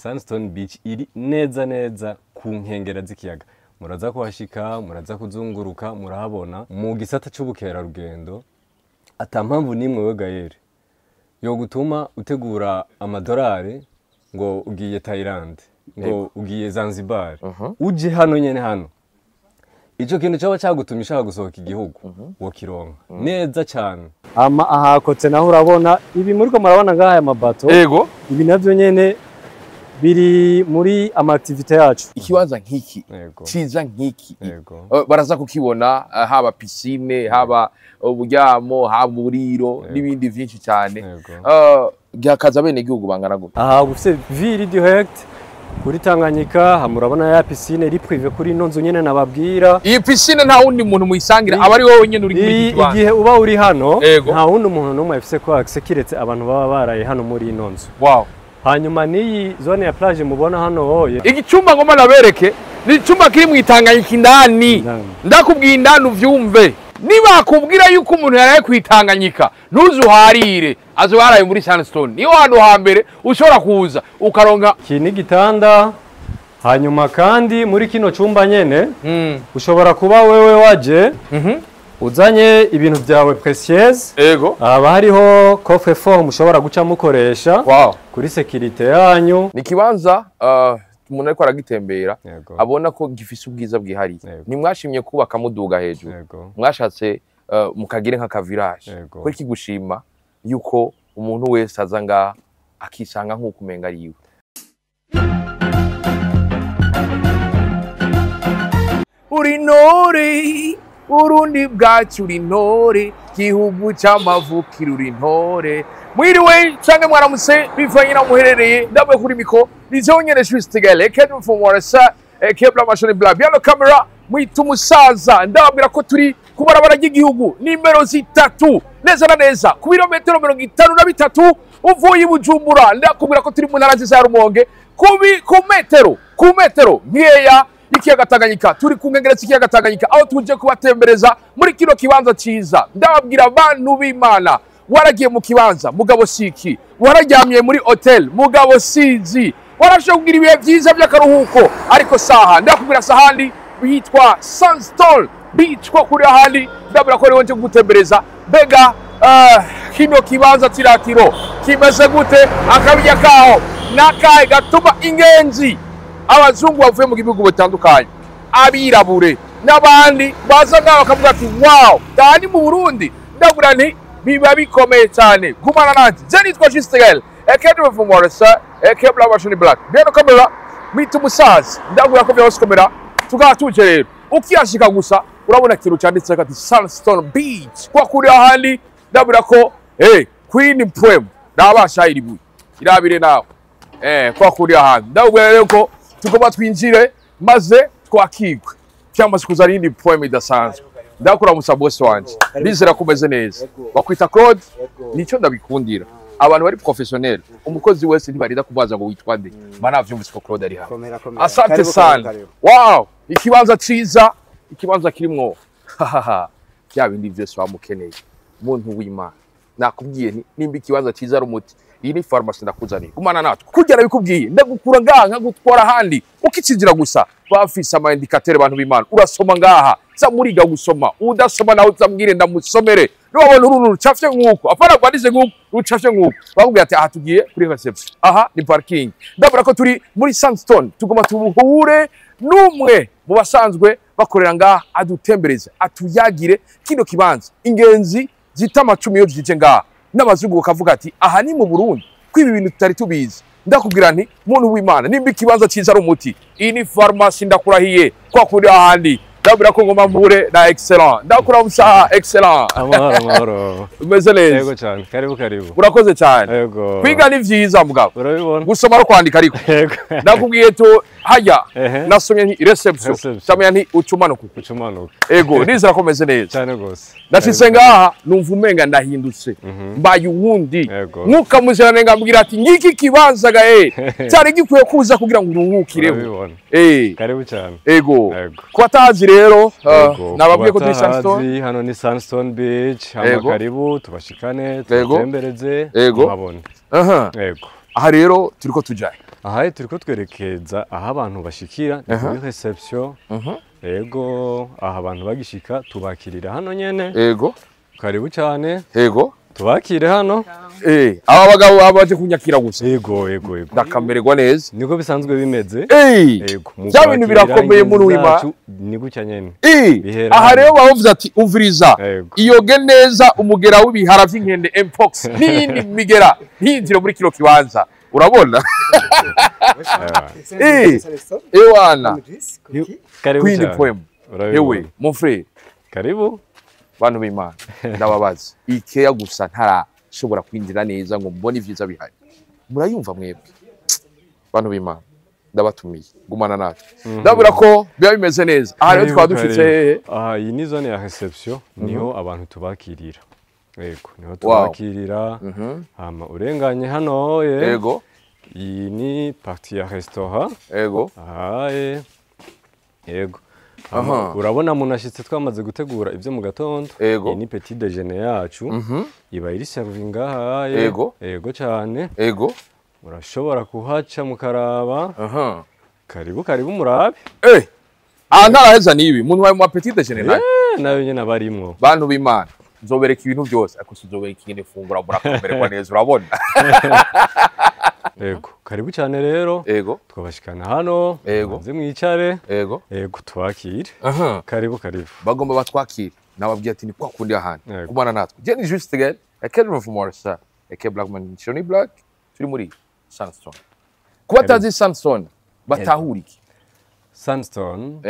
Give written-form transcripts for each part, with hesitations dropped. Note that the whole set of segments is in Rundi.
Sandstone Beach iri neza neza ku nkengera z'ikiyaga. Muraza kuhashika, muraza kuzunguruka, murahabona mu gisata c'ubukerarugendo. Ata mpamvu n'imwe we Gaël yo gutuma utegura amadolari ngo ugiye Thailand, ngo ugiye Zanzibar, uje hano nyene hano. Ico kintu coba cagutumye ushaka gusohoka igihugu, wokironka neza cane. Ama ahakotse naho urabona ibi muriko murabona ngaha, aya mabato. Ibi navyo nyene biri muri ama activité yacu. Ikibanza nk'iki ciza nk'iki, baraza kukibona, haba piscine, haba uburyamo, haba uburiro n'ibindi vyinshi cyane. Gihakaza bene igihugu bangana gute? Aha ufise vue direct kuri Tanganyika, ha murabona ya piscine iri privée kuri ino nzu nyene nababwira. Iyi piscine nta wundi muntu muyisangira, aba ari wowe nyene uri muri iki kibanza? Igihe uba uri hano, nta wundi muntu n'umwe afise ko accès kiretse abantu baba baraye hano muri ino nzu. Hanyuma n'iyi zone ya plage mubona hano hoye. Iki cyumba ngoma nabereke ni icyumba kiri mu Itanganyika indani. Indani. Ndakubwiye indani uvyumve. Niba akubwira yuko umuntu yaraye ku Itanganyika, ntuzuharire, azoba yaraye muri Sandstone. Niyo hantu hambere ushobora kuza ukaronka. Iki ni igitanda. Hanyuma kandi muri kino cyumba nyene ushobora kuba wewe waje uzanye ibintu byawe précieuse, haba hariho coffre fort mushobora guca mukoresha kuri sécurité yanyu. Ni ikibanza umuntu ariko aragitembera abona ko gifise ubwiza bwihariye. Ntimwashimye kubaka muduga hejuru, mwashatse mukagire nk'aka village. Kuri kigushima yuko umuntu wese aza ngaha akisanga nk'uko umenga ari iwe. Uri ntore, Burundi bwacu, uri ntore, gihugu c'amavukiro, uri ntore. Mwiriwe canke mwaramutse bivanye naho muherereye. Ndavuye kuri micro ni jewe nyene Juste Gale Kevin from Warasa Kebla Mashoni Bla Biano camera mwita umusaza. Ndababwira ko turi ku barabara ry'igihugu nimero 3, neza na neza ku birometero 53 uvuye i Bujumbura. Ndakubwira ko turi mu ntara nziza ya Rumonge, ku metero nkeya y'ikiyaga Tanganyika. Turi ku nkengero z'ikiyaga Tanganyika aho tuje kubatembereza muri kino kibanza ciza. Ndababwira abantu b'Imana, waragiye mu kibanza mugabo siki, wararyamye muri hotel mugabo sizi, warashobora kugira ibihe byiza by'akaruhuko, ariko saha ndakubwira sahandi bitwa Sandstone Beach ko kuri ahandi. Ndabura ko ariho nje kugutembereza. Mbega kino kibanza tiratiro kimeze gute? Akabirya kaho nakahe gatuma ingenzi, abazungu bavuye mu bihugu bitandukanye, abirabure n'abandi baza ngaho bakavuga ati: "Wow, aha ni mu Burundi"? Ndabura nti biba bikomeye cyane. Gumana nanjye, je nitwa Justin Ekedre from Warasa Ekebla Washington Black Bien kamera mwita umusaza. Ndabura ko byose komera tukaba tuje. Rero ukiyashika gusa urabona ikintu cyanditse ati Sandstone Beach kwa kuri ahandi. Ndabura ko Queen Poem nabasha iribuye irabire nawe kwa kuri ahandi. Ndabura rero ko tugomba twinjire maze twakigwe cyangwa se kuzana iyindi poem idasanzwe. Ndakuramusa boss wanje, ndizera ko umeze neza. Bakwita Claude? Nicyo ndabikundira abantu bari professionnel. Umukozi wese ntibarinda kubaza ngo witwa nde, banavyumvise ko Claude ari hano. Komera, komera. Asante Karibu, sana. karibu. Wow, ikibanza ciza, ikibanza kirimwo hahaha bya bindi byose wamukeneye. Muntu w'Imana, nakubwiye nti nimba ikibanza ciza ari umuti, iyi ni farumasi ndakuzaniye. Gumana natwe kugira bikubwiye, ndagukura ngaha nkagutwara ahandi. Ukicinjira gusa bafise ama indicateur. Abantu b'Imana, urasoma ngaha, za muriga gusoma. Udasoma nawe uzambwire ndamusomere. Niwabona uru rucafye nk'uko apana rwanditse nk'uko rucafye nk'uko, bakubwira ati aha tugiye kuri reception, aha ni parking. Ndabura ko turi muri Sandstone, tugomba tubuhure n'umwe mu basanzwe bakorera ngaha, adutembereze, atuyagire kino kibanza. Ingenzi zita amacumi iyo zije ngaha n'abazungu bakavuga ati aha ni mu Burundi, ko ibi bintu tutari tubizi. Ndakubwira nti muntu w'Imana, nimba ikibanza cyiza ari umuti, iyi ni farumasi ndakurahiye. Kwa kuri ahandi ndabwira ko ngoma mpure na excellent. Ndakura musaha excellent. Amahoro, amahoro. Umeze neza? Yego cyane, karibu, karibu. Urakoze cyane. Yego. Kwiga ni vyiza mugabo Urabibona. gusoma no kwandika, ariko ndakubwiye to hajya nasomye nti reception, Reception. samenya nti ucumanuka. Ucumanuka. Ego, nizera ko meze neza. Cyane gose. Ndashitse ngaha numva umenga ndahindutse, mbaye uwundi. Mwuka muziranenge ambwira ati ngiki kibanza gae cyari gikwiye kuza kugira ngo uruhukireho. Urabibona. Karibu cyane. Ego. Yego. Ku batazi rero, Yego. nababwiye ko turi Ku Sandstone. batahazi, hano ni Sandstone Beach. Hama karibu tubashikane, tubatembereze, Yego. muhabone. Aha. Yego. Aha rero turiko tujaye? Aha turiko twerekeza aho abantu bashikira, ni kuri réception. Ego, aha abantu bagishika tubakirira hano nyene. Karibu cyane. Tubakire hano. Aba bagabo baba baje kunyakira gusa. Ego. Ndakamererwa neza. Niko bisanzwe bimeze. Ego, mu Bya bintu kwakira birakomeye ingenzi muri wima. zacu, ni gutya nyene. Bihera Aha hano. rero bavuze ati umviriza, iyoge neza umugera w'ibihara vy'inkende mpox n'iyindi migera ntiyinjire muri kino kibanza, urabona. Ewana. Karibu Queen cyane. Poem. Urabibona. Ewe mon frère. Karibu. Bantu b'Imana, ndababaza ikeya gusa, ntarashobora kwinjira neza ngo mbone ivyiza bihari. Murayumva mwebwe, bantu b'Imana, ndabatumiye gumana natwe, ndabura ko biba bimeze neza. Aha rero twaba dushitse hehe? Aha iyi ni zone ya réception, niho abantu tubakirira. Yego, niho tubakirira. Hama urenganye hano ye. Iyi ni partie ya restaurant. Aha ye. Yego. Hama urabona munashitse twamaze gutegura ibyo mu gatondo. Iyi ni petit déjeuner yacu. Iba iri servi ngaha ye. Yego cyane. Murashobora kuhaca mukaraba. Karibu karibu murabe. Aha ntaraheza n'ibi muntu wawe mu petit déjeuner nawe. Nayo nyene abarimwo. Bantu b'Imana, nzobereka ibintu byose, ariko sinzobereka ingene fungura, murakamererwa neza, urabona. Yego, karibu cyane rero. Twabashikana hano. Muze mwicare. Yego, twakire. Karibu karibu. Bagomba batwakire, nababwiye ati ni kwa kundi ahantu. Kumana natwe, je ni Juste Gael, aka from Morsa, aka Blackman Johnny Black. Turi muri Sandstone. Kuba batazi Sandstone batahura iki? Sandstone.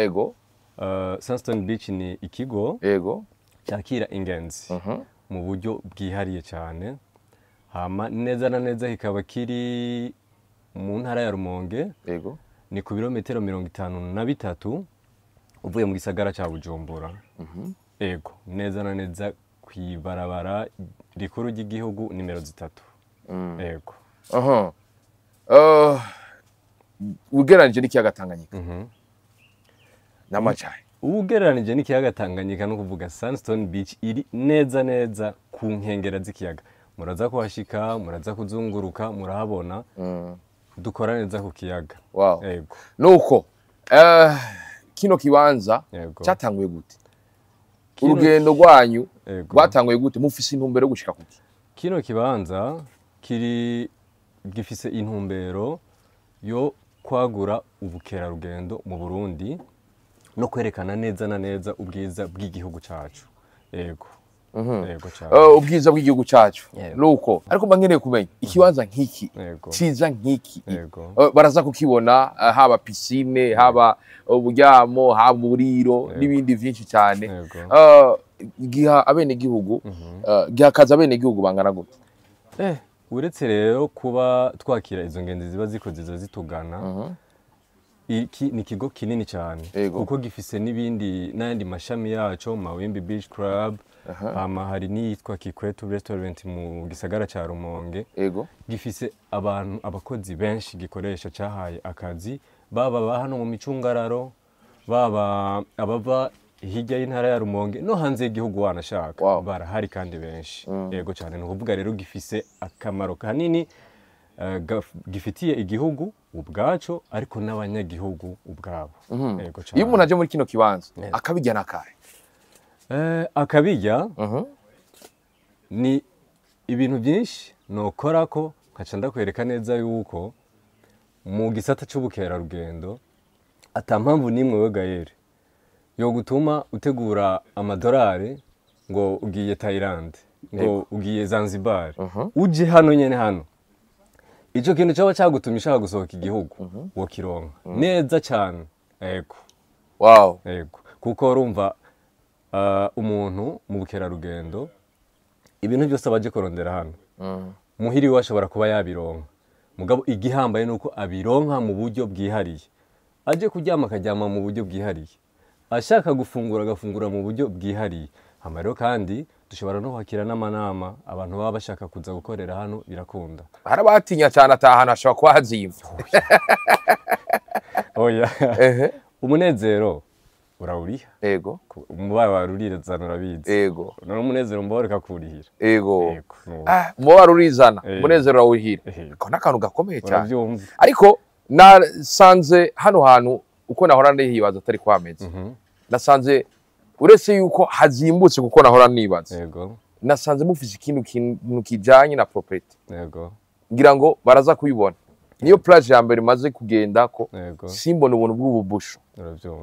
Sandstone Beach ni ikigo cyakira ingenzi mu buryo bwihariye cyane. Hama neza na neza kikaba kiri mu ntara ya Rumonge. Ni ku birometero 53 uvuye mu gisagara cya Bujumbura. Ego, neza na neza kw'ibarabara rikuru ry'igihugu nimero 3. Ego. Ugereranije n'ikiyaga Tanganyika n'amacayi? Ugereranije n'ikiyaga Tanganyika, no kuvuga Sandstone Beach iri neza neza ku nkengera z'ikiyaga. Muraza kuhashika, muraza kuzunguruka, murahabona. Dukora neza ku kiyaga. Ego. Nuko kino kibanza cyatanguye gute? Urugendo rwanyu rwatanguye gute? Mufise intumbero yo gushika kuki? Kino kibanza kiri gifise intumbero yo kwagura ubukerarugendo mu Burundi no kwerekana neza na neza ubwiza bw'igihugu cacu. Yego. Yego cyane. Ubwiza bw'igihugu cyacu. Nuko ariko mba nkeneye kumenya ikibanza nk'iki ciza nk'iki, baraza kukibona, haba piscine, haba uburyamo, haba uburiro n'ibindi byinshi cyane. Giha abenegihugu, giha akazi abenegihugu bangana gute? Uretse rero kuba twakira izo ngenzi ziba ziko ziza zitugana, iki ni ikigo kinini cyane, kuko gifise n'ibindi n'ayandi mashami yaco, Mawimbi Beach Club, hama hari n'iyitwa Kikwetu Restaurant mu gisagara ca Rumonge. Gifise abantu, abakozi benshi gikoresha, cyahaye akazi baba ba hano mu micungararo, baba abava hirya y'intara ya Rumonge no hanze y'igihugu wanashaka. Barahari kandi benshi. Yego cyane. Ni ukuvuga rero gifise akamaro kanini, gifitiye igihugu ubwaco ariko n'abanyagihugu ubwabo. Yego cyane. Iyo umuntu aje muri kino kibanza akabijya n'akahe? Akabijya ni ibintu byinshi nokora ko nkaca ndakwereka neza yuko mu gisata c'ubukerarugendo ata mpamvu n'imwe we Gaël yo gutuma utegura amadolari ngo ugiye Thailand, ngo ugiye Zanzibar. Uje hano nyene hano, ico kintu coba cagutumye ushaka gusohoka igihugu wokironka neza cane. Ego. Ego, kuko urumva, umuntu mu bukerarugendo ibintu byose abaje kurondera hano muhiri we ashobora kuba yabironka, mugabo igihambaye nuko abironka mu buryo bwihariye. Aje kuryama akaryama mu buryo bwihariye, ashaka gufungura agafungura mu buryo bwihariye. Hama rero kandi dushobora no kwakira n'amanama, abantu baba bashaka kuza gukorera hano birakunda. Hari abatinya cyane atahana ashobora kuba hazimva. Oya. Umunezero Urawuriha. Ego. Umubabaro warurizana, urabizi. Ego. None umunezero umubabaro ukakurihira. Ego. Yego, nuko. Ah, umubabaro urizana, umunezero urawurihira. Ako n'akantu gakomeye cyane. Urabyumva. Ariko nasanze hano hantu uko nahora nihibaza atari kwameze. Nasanze uretse yuko hazimbutse kuko nahora nibaza, nasanze mufise ikintu kintu kijanye na propriété. Ngira ngo baraza kubibona, niyo plage ya mbere imaze kugenda ko simbone ubuntu bw'ububusho,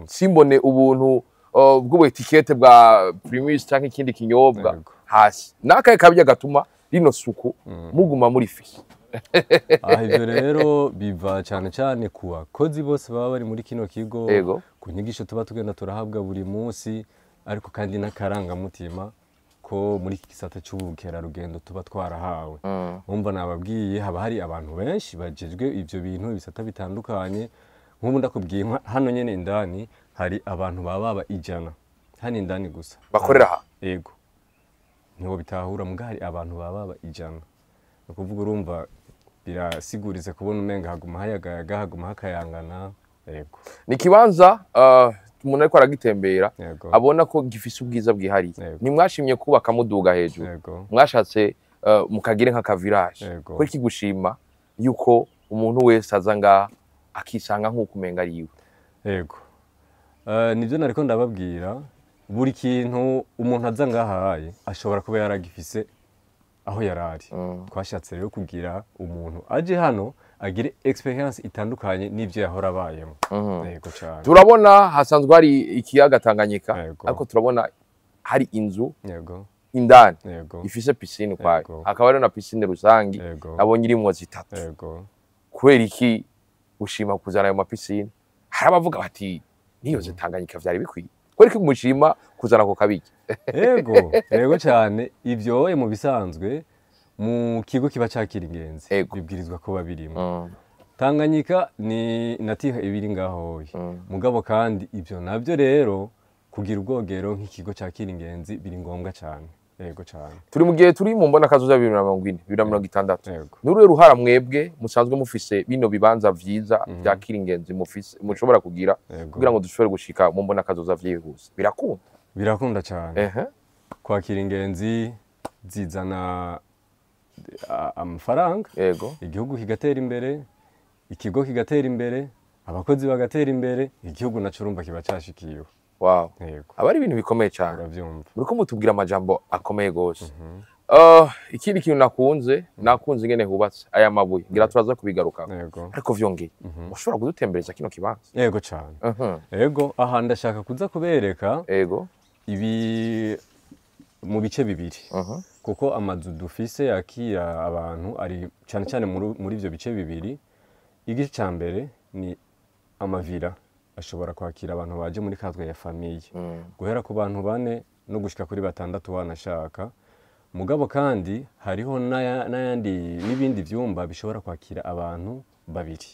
simbone ubuntu bw'ubu étiquette bwa Primus cyangwa ikindi kinyobwa hasi. Nakaye kabya gatuma rino suku muguma muri fi. Aha ivyo rero biva cyane cyane ku bakozi bose baba bari muri kino kigo, ku nyigisho tuba tugenda turahabwa buri munsi, ariko kandi n'akarangamutima ko muri iki gisata cy'ubukerarugendo tuba twarahawe. Umva, nababwiye, haba hari abantu benshi bajejwe ivyo bintu, ibisata bitandukanye. Nk'ubu ndakubwiye, hano nyene indani hari abantu baba 100 hano indani gusa. Bakorera aha? Yego, niho bitahura muga hari abantu baba 100. Ni ukuvuga, urumva birasiguriza kubona umenga haguma hayagayaga, haguma hakayangana. Yego. Ni ikibanza umuntu ariko aragitembera abona ko gifise ubwiza bwihariye. Ntimwashimye kubaka muduga hejuru, mwashatse mukagire nk'aka village. Ko kigushima yuko umuntu wese aza ngaha akisanga nk'uko umenga ari iwe. Yego. Nibyo nariko ndababwira, buri kintu umuntu aza ngahaye ashobora kuba yaragifise aho yarari. Twashatse rero kugira umuntu aje hano agire expérience itandukanye n'ivyo yahora abayemo. Yego cyane. Turabona hasanzwe hari ikiyaga Tanganyika, ariko turabona hari inzu indani ifise piscine ukwayo, hakaba hariho na piscine rusangi, nabonye irimwo zitatu. Kubera iki gushima kuzana ayo ma piscine? Hari abavuga bati niyo Tanganyika vyari bikwiye. Kubera iki mushima kuzana ako kabiki? Yego cyane. Ibyo mu bisanzwe mu kigo kiba cakira ingenzi bibwirizwa kuba birimo. Tanganyika ni nature ibiri ngaho, mugabo kandi ibyo nabyo rero kugira ubwogero nk'ikigo cakira ingenzi biri ngombwa cyane. Yego cyane. Turi mu gihe turi mu mbona kazoza 2040, 2060. Nuruhe ruhara mwebwe musanzwe mufise bino bibanza vyiza vyakira ingenzi mufise mushobora kugira kugira ngo dushobore gushika mu mbona kazoza vyihuse? Birakunda? Birakunda cyane. Kwakira ingenzi zizana amafaranga, igihugu kigatera imbere, ikigo kigatera imbere, abakozi bagatera imbere, igihugu naco urumva kiba cashikiwe. Yego. Aba ari ibintu bikomeye cyane. Uravyumva. Muriko mutubwira amajambo akomeye gose. Ikindi kintu nakunze ingene hubatse, aya mabuye, ngira turaza kubigarukako. Ariko vyongeye, ushobora kudutembereza kino kibanza? Yego cyane. Yego, aha ndashaka kuza kubereka ibi mu bice bibiri, kuko amazu dufise yakira abantu ari cyane cyane muri ivyo bice bibiri. Igice ca mbere ni ama villa ashobora kwakira abantu baje muri cadre ya famille, guhera ku bantu bane no gushika kuri batandatu wanashaka. Mugabo kandi hariho n'ayandi n'ibindi vyumba bishobora kwakira abantu babiri,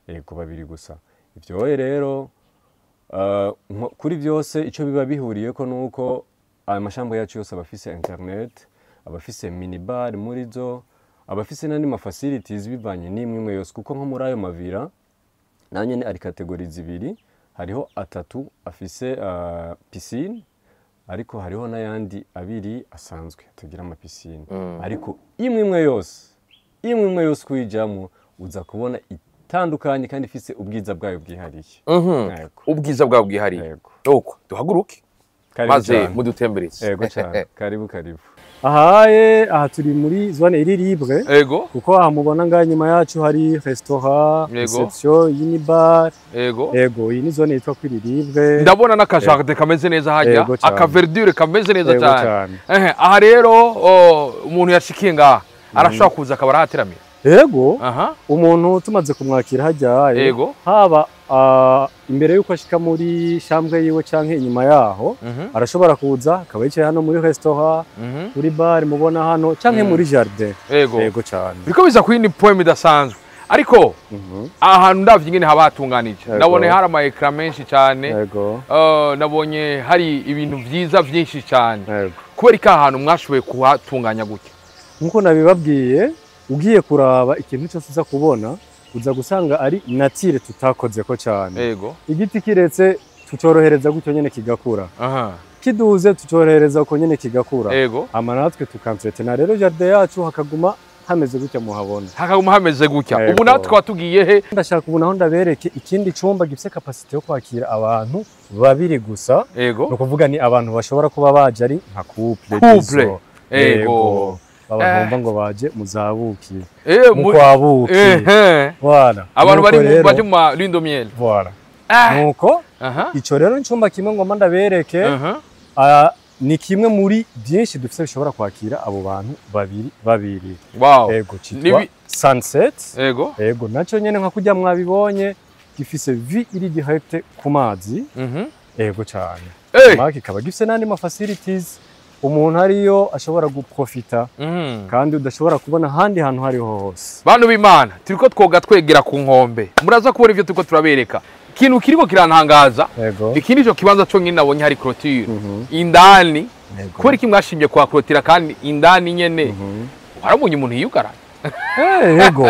yego, babiri gusa. Ivyo rero kuri byose icyo biba bihuriyeko nuko aya ma chambre yacu yose aba afise internet, aba afise minibar muri zo, aba afise n'andi ma facilities bivanye n'imwe imwe yose, kuko nko muri ayo ma villa nayo nyene ari catégories zibiri: hariho atatu afise piscine, ariko hariho n'ayandi abiri asanzwe atagira ama piscine. Ariko imwe imwe yose kuyijamwo uza kubona itandukanye kandi ifise ubwiza bwayo bwihariye. Yego. Ubwiza bwawe bwihariye. Yego. Nuko duhaguruke Karibu maze cyane. mudutembereze. Yego cyane, karibu karibu. Ahaye aha turi muri zone iri libre, kuko aha mubona ngaha inyuma yacu hari restaurant, réception, iyi ni bar. Ego, iyi ni zone yitwa ko iri libre. Ndabona n'aka jardin kameze neza hajya, Yego cyane. aka verdure kameze neza Yego cyane. Cyane. Ehe, aha rero umuntu yashikiye ngaha arashobora kuza akaba arahateramira? Yego. Umuntu tumaze kumwakira hajyaye, haba imbere y'uko ashika muri chambre yiwe canke inyuma yaho, arashobora kuza akaba yicaye hano muri restaurant, muri bar mubona hano, canke muri jardin. Yego cyane. Biriko biza ku yindi poem idasanzwe, ariko aha hantu ndavye ingene haba hatunganije, ndabona hari ama écran menshi cyane. Nabonye hari ibintu vyiza vyinshi cyane. Kubera ko aha hantu mwashoboye kuhatunganya gutya? Nkuko nabibabwiye, ugiye kuraba ikintu cyose uza kubona, uza gusanga ari nature tutakozeko cyane. Igiti kiretse Tucorohereza gutyo nyene kigakura. Kiduze tucorohereza uko nyene kigakura. Hama natwe tukantretena rero jardin yacu hakaguma hameze gutya muhabona. Hakaguma hameze gutya. Ubu natwe twaba tugiye he? Ndashaka ubu naho ndabereke ikindi cumba gifise capacité yo kwakira abantu babiri gusa. Ni ukuvuga ni abantu bashobora kuba baje ari nka couple. Couple. Ego. Abantu bumva ngo baje muzabuki. Mu kwabuki. Voilà. Abantu bari baje mu lune de miel. Voilà. Nuko ico rero ncumba kimwe ngomba ndabereke. Ni kimwe muri byinshi dufise bishobora kwakira abo bantu babiri babiri. Wow. Ego citwa Sunset. Ego. Ego naco nyene nka kujya mwabibonye gifise vue iri direct ku mazi. Ego cyane. Maki kikaba gifise n'andi ma facilities umuntu ariyo ashobora guprofita kandi udashobora kubona ahandi hantu hariho hose. Bantu b'Imana turiko twoga twegera ku nkombe. Muraza kubona ivyo turiko turabereka. Ikintu kiriko kirantangaza. Iki nico kibanza cyo nyine nabonye hari clôture. Indani. Kubera iki mwashimye kwa clôture kandi indani nyene warabonye umuntu yiyugara? Ego.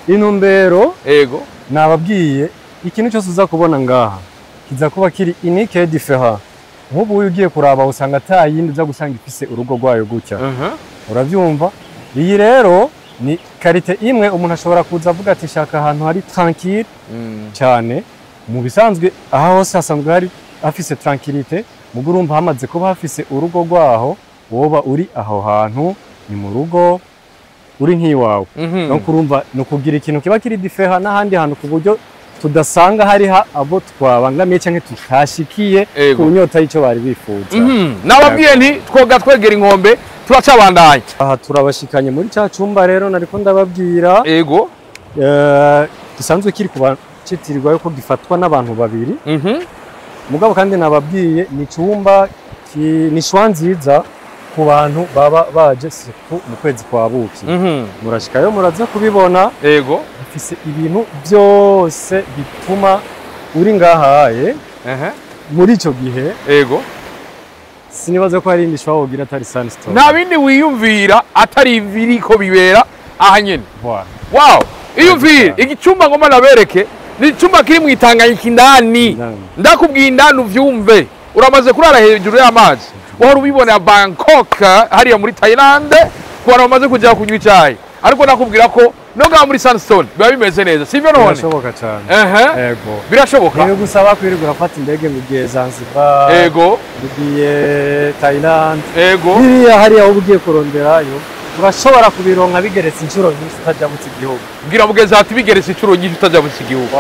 Intumbero ego nababwiye ikintu cyose uza kubona ngaha kiza kuba kiri unique différent. Nk'ubu uyu ugiye kuraba usanga atayindi uza gusanga ifise urugo rwayo gutya. Uravyumva? Iyi rero ni qualité imwe umuntu ashobora kuza avuga ati shaka ahantu hari tranquille cyane. Mu bisanzwe aha hose hasanzwe hari afise tranquillité, mugo urumva hamaze kuba hafise urugo rwaho, woba uri aho hantu ni mu rugo uri nk'iwawe. Donc urumva no kugira ikintu kiba kiri différent n'ahandi hantu ku buryo tudasanga hari abo twabangamiye canke tutashikiye ku nyota y'ico bari bifuza. Nababwiye nti twoga twegera inkombe turacabandanya. Aha turabashikanye muri ca cumba rero nariko ndababwira. Ego. Gisanzwe kiri kuba citirirwa yuko gifatwa n'abantu babiri. Mugabo kandi nababwiye ni cumba ni shwa nziza ku bantu baba baje surtout mu kwezi kwa buki. Murashikayo muraza kubibona. Ego. Ifise ibintu byose bituma uri ngahaye. Muri ico gihe. Ego. Sinibaza ko hari indi shwa wogira atari Sunstone. Nta bindi wiyumvira atari ibiriko bibera aha nyene. Voilà. Wow. Iyumvire igicumba ngoma nabereke ni icumba kiri mu Itanganyika indani. Ndakubwiye indani uvyumve. Uramaze kurara hejuru y'amazi. Wahora ubibona Bangkok hariya muri Thailand ku bantu bamaze kujya kunywa icayi. Ariko nakubwira ko no ngaha muri Sunstone biba bimeze neza. Sivyo none? Birashoboka cyane. Ego. Birashoboka. Niba gusaba kwirirwa urafata indege ngo ugiye Zanzibar. Ego. Ugiye Thailand. Ego. Biriya hariya aho ugiye kuronderayo urashobora kubironka bigeretse inshuro nyinshi utajabutse igihugu. Bwira mugezi ati bigeretse inshuro nyinshi utajabutse igihugu.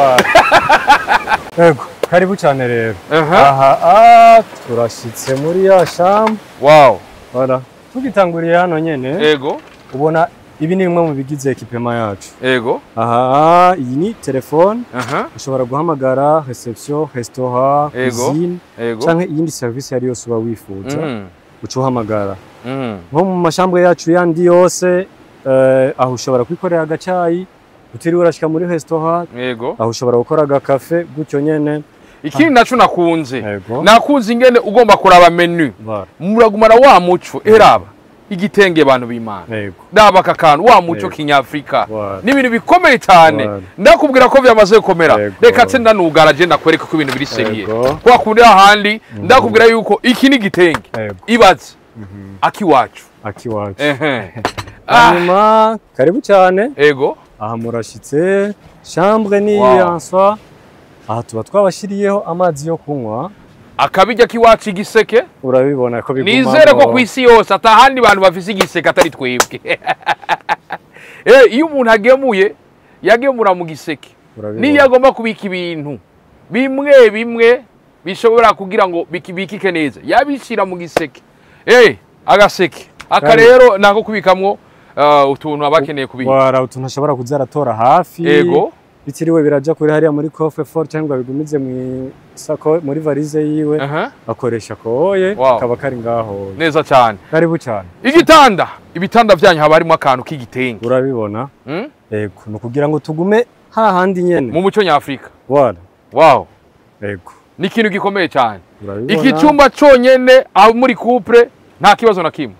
Ego. Karibu cyane rero. Aha turashitse muri ya chambre. Wow. Voilà. Tugitanguriye hano nyene. Ego. Ubona ibi ni bimwe mu bigize équipement yacu. Ego. Aha iyi ni telefone. Ushobora guhamagara reception, restaurant, cuisine. Ego. Canke iyindi service yari yose uba wifuza. Uca uhamagara. Nko mu mashambwe yacu yandi yose aho ushobora kwikorera agacayi utiriwe urashika muri restaurant. Ego. Aho ushobora gukora agakafe gutyo nyene. Ikindi naco nakunze. Nakunze ingene ugomba kuraba menu. Muragumana wa muco eraba igitenge abantu b'Imana. Ndaba kakantu wa muco kinyafrika. Ni ibintu bikomeye cyane. Ndakubwira ko byamaze gukomera. Reka tse ndanugara je ndakwereka ko ibintu biri seriye. Kwa kundi ahandi ndakubwira yuko iki ni igitenge. Ibaze. Akiwacu. Akiwacu. Hanyuma karibu cyane. Ego. Aha murashitse chambre ni en soi. Aha tuba twabashiriyeho amazi yo kunywa. Akabijya kiwacu igiseke. Urabibona ko biguma. Nizere ko kwisi yose atahandi bantu bafise igiseke atari twebwe. Iyo umuntu agemuye yagemura mu giseke. Niyo agomba kubika ibintu bimwe bimwe bishobora kugira ngo bikibikike neza yabishira mu giseke. Agaseke. Aka rero nako kubikamwo utuntu abakeneye kubika. Wara utuntu ashobora kuzaratora hafi. Ego. Bitiriwe biraja kuri hariya muri coffre fort cyangwa bigumize mu sako muri valise yiwe. Akoresha koye kaba kari ngaho. Neza cyane. Karibu cyane. Igitanda, ibitanda byanyu haba harimo akantu k'igitenge. Urabibona? Ego, no kugira ngo tugume hahandi nyene. Mu muco nyafrika. Wala. Wow. Ego. Ni ikintu gikomeye cyane. Iki cyumba cyonyene aho muri couple nta kibazo na kimwe.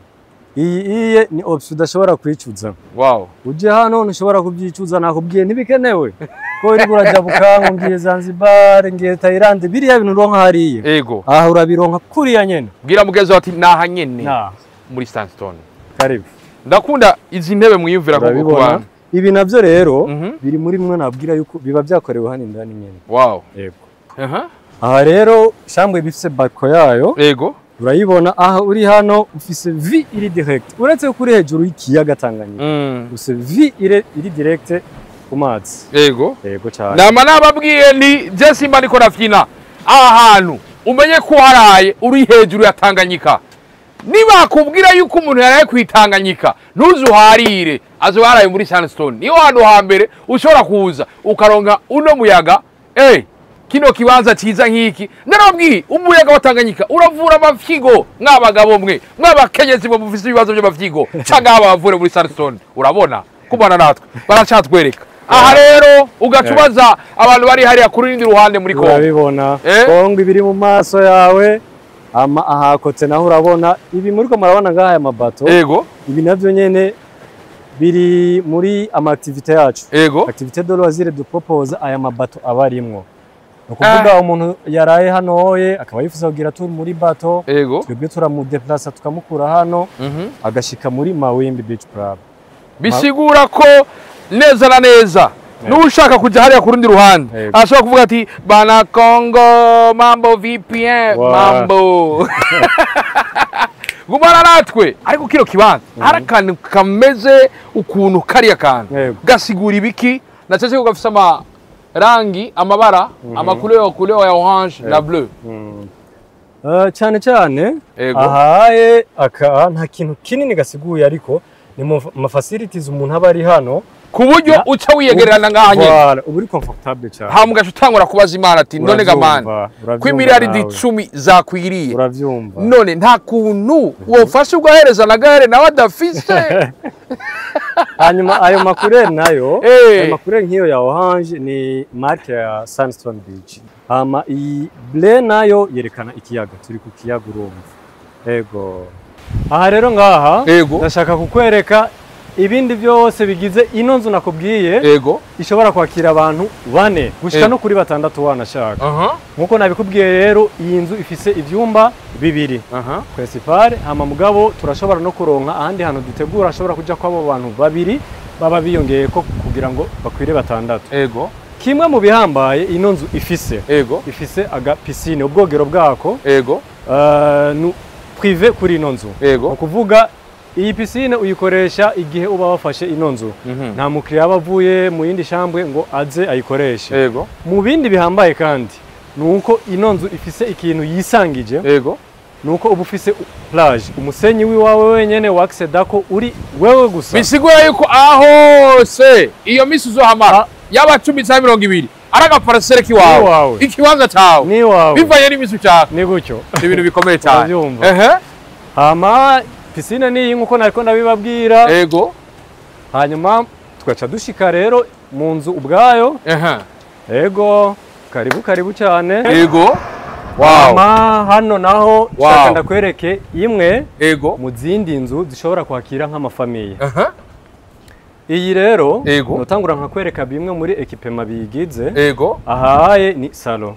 Iyi iye ni option udashobora kwicuza. Wow. Uje hano ntushobora kubyicuza, nakubwiye ntibikenewe ko uriko urajabuka ngo ngiye Zanzibar, ngiye Thailand, biriya bintu uronka hariya. Ego. Aha urabironka kuriya nyene. Bwira mugenzi wawe ati naha nyene. Nah. Muri Sandstone. Karibu. Ndakunda izi ntebe mwiyumvira ko Urabibona. Ibi navyo rero biri muri mwe nabwira yuko biba byakorewe hano indani nyene. Wow. Yego. Aha rero chambre bifise balcon yayo. Ego. Urayibona aha uri hano ufise vue iri direct. Uretse ko uri hejuru y'ikiyaga Tanganyika. Ufise vue iri direct ku mazi. Ego. Yego cyane. Nama nababwiye ni je simba niko nafyina. Aha hantu umenye ko haraye uri hejuru ya Tanganyika. Niba akubwira yuko umuntu yaraye kwitanganyika ntuzuharire, azuharaye muri Sandstone. Niyo hantu hambere ushobora kuza ukaronka uno muyaga. Kino kibanza ciza nk'iki narabwiye, umuyaga wa Tanganyika uravura amafyigo. Mwabagabo mwe, mwabakenyezi mwe mufise ibibazo by'amafyigo, cyangwa abavure muri Sandstone. Urabona kubana natwe baracatwereka. Aha rero ugacubaza abantu bari hariya kuri rindi ruhande muri Kongo. Urabibona Kongo ibiri mu maso yawe. Ama ahakotse naho urabona ibi muri ko murabona ngaha aya mabato. Ego. Ibi navyo nyene biri muri ama activité yacu. Ego. Activité de loisir de propose aya mabato abarimwo. Ukuvuga umuntu yaraye hano hoye akaba yifuza kugira tour muri bato. Ego. Twebwe turamudeplaza tukamukura hano agashika muri Mawimbi Beach Club. Bisigura ko neza na neza nushaka kuja hariya kurundi ruhande ashobora kuvuga ati bana Kongo mambo VPN mambo. Gumana natwe. Ariko kino kibanza hari akantu kameze ukuntu kariya kantu gasigura ibiki na cece ko gafise ama rangi amabara amacouleur couleur ya orange na bleu. Cyane cyane ahaye aka nta kintu kinini gasiguye, ariko ni mu facilities umuntu aba ari hano ku buryo uca wiyegererana ngahanye. Voilà, ubu uri comfortable cyane. Ha mugacu utangura kubaza Imana ati none gamana ko imiliyaridi 10 zakwiriye. Uravyumva. None nta kuntu wofasha ugahereza na gahere nawe adafise. Hanyuma ayo makureri nayo, ayo makureri nk'iyo ya orange ni marque ya Sandstone Beach. Hama iyi bleu nayo yerekana ikiyaga, turi ku kiyaga urumva. Ego. Aha rero ngaha ndashaka kukwereka ibindi byose bigize ino nzu nakubwiye. Ego. Ishobora kwakira abantu 4 gushika no kuri 6 wanashaka. Nkuko nabikubwiye rero iyi nzu ifise ivyumba 2. Principal hama mugabo turashobora no kuronka ahandi hantu dutegura ashobora kuja kwabo bantu 2 baba biyongeye ko kugira ngo bakwire 6. Ego. Kimwe mu bihambaye ino nzu ifise. Ego. Ifise aga piscine ubwogero bwako. Ego. Nu privé kuri ino nzu. Ego. Ukuvuga iyi piscine uyikoresha igihe uba wafashe ino nzu. Nta mukiriya aba avuye mu yindi shambwe ngo aze ayikoreshe. Ego. Mu bindi bihambaye kandi nuko ino nzu ifise ikintu yisangije. Ego. Nuko uba ufise plage, umusenyi wiwawe wenyene wacceda ko uri wewe gusa. Bisigura yuko ahose iyo misi uzohamara yaba 10 cyangwa 20 araga parcelle kiwawe, ikibanza cawe ni wawe, bivanye n'imisi ushaka. Ni gutyo. Ibintu bikomeye cyane. Hama piscine ni nkuko nariko ndabibabwira. Ego. Hanyuma tugaca dushika rero mu nzu ubwayo. Ego. Karibu karibu cyane. Ego. Wow. Hama hano naho shaka ndakwereke imwe. Ego. Mu zindi nzu zishobora kwakira nk'amafamiye. Iyi rero notangura nkakwereka bimwe muri equipement biyigize. Ego. Ahaye ni salon.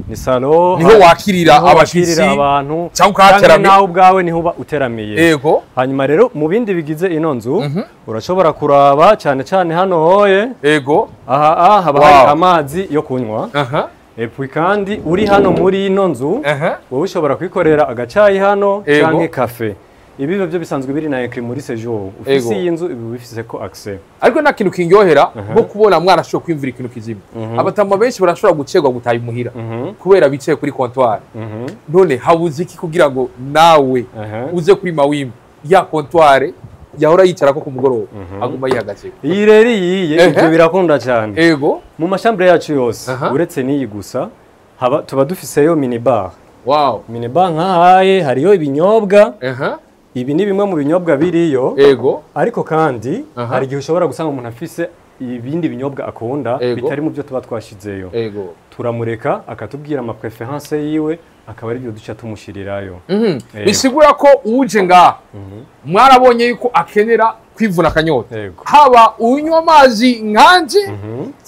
Ni salon niho wakirira abashitsi abantu cyangwa ukahateramiye nawe ubwawe niho uba uteramiye. Ego. Hanyuma rero mu bindi bigize ino nzu urashobora kuraba cyane cyane hano hoye. Ego. Aha haba hari amazi yo kunywa. Epui kandi uri hano muri ino nzu wowe ushobora kwikorera agacayi hano canke kafe. Ibi byo bisanzwe biri na écrit muri séjour. Ufise iyi nzu ibi bifise ko accès. Ariko nta kintu kinyohera nko kubona mwana ashobora kwimvira ikintu kizima. Abatama benshi barashobora gucegwa gutaha imuhira kubera bicaye kuri comptoir. None habuze iki kugira ngo nawe uze kuri Mawimbi ya comptoir yahora yicara ko ku mugoroba aguma yihagaze. Iyi rero iyiye ibyo birakunda cyane. Ego. Mu mashambre yacu yose uretse n'iyi gusa haba tuba dufiseyo minibar. Wow. Minibar nkahaye hariyo ibinyobwa. Ibi ni bimwe mu binyobwa biriyo. Ego. Ariko kandi hari igihe ushobora gusanga umuntu afise ibindi binyobwa akunda bitari mu byo tuba twashizeyo. Turamureka akatubwira ama préférence yiwe, akaba ari byo duca tumushirirayo. Bisigura ko uje ngaha mwarabonye yuko akenera kwivuna akanyota, haba unywa amazi nkanje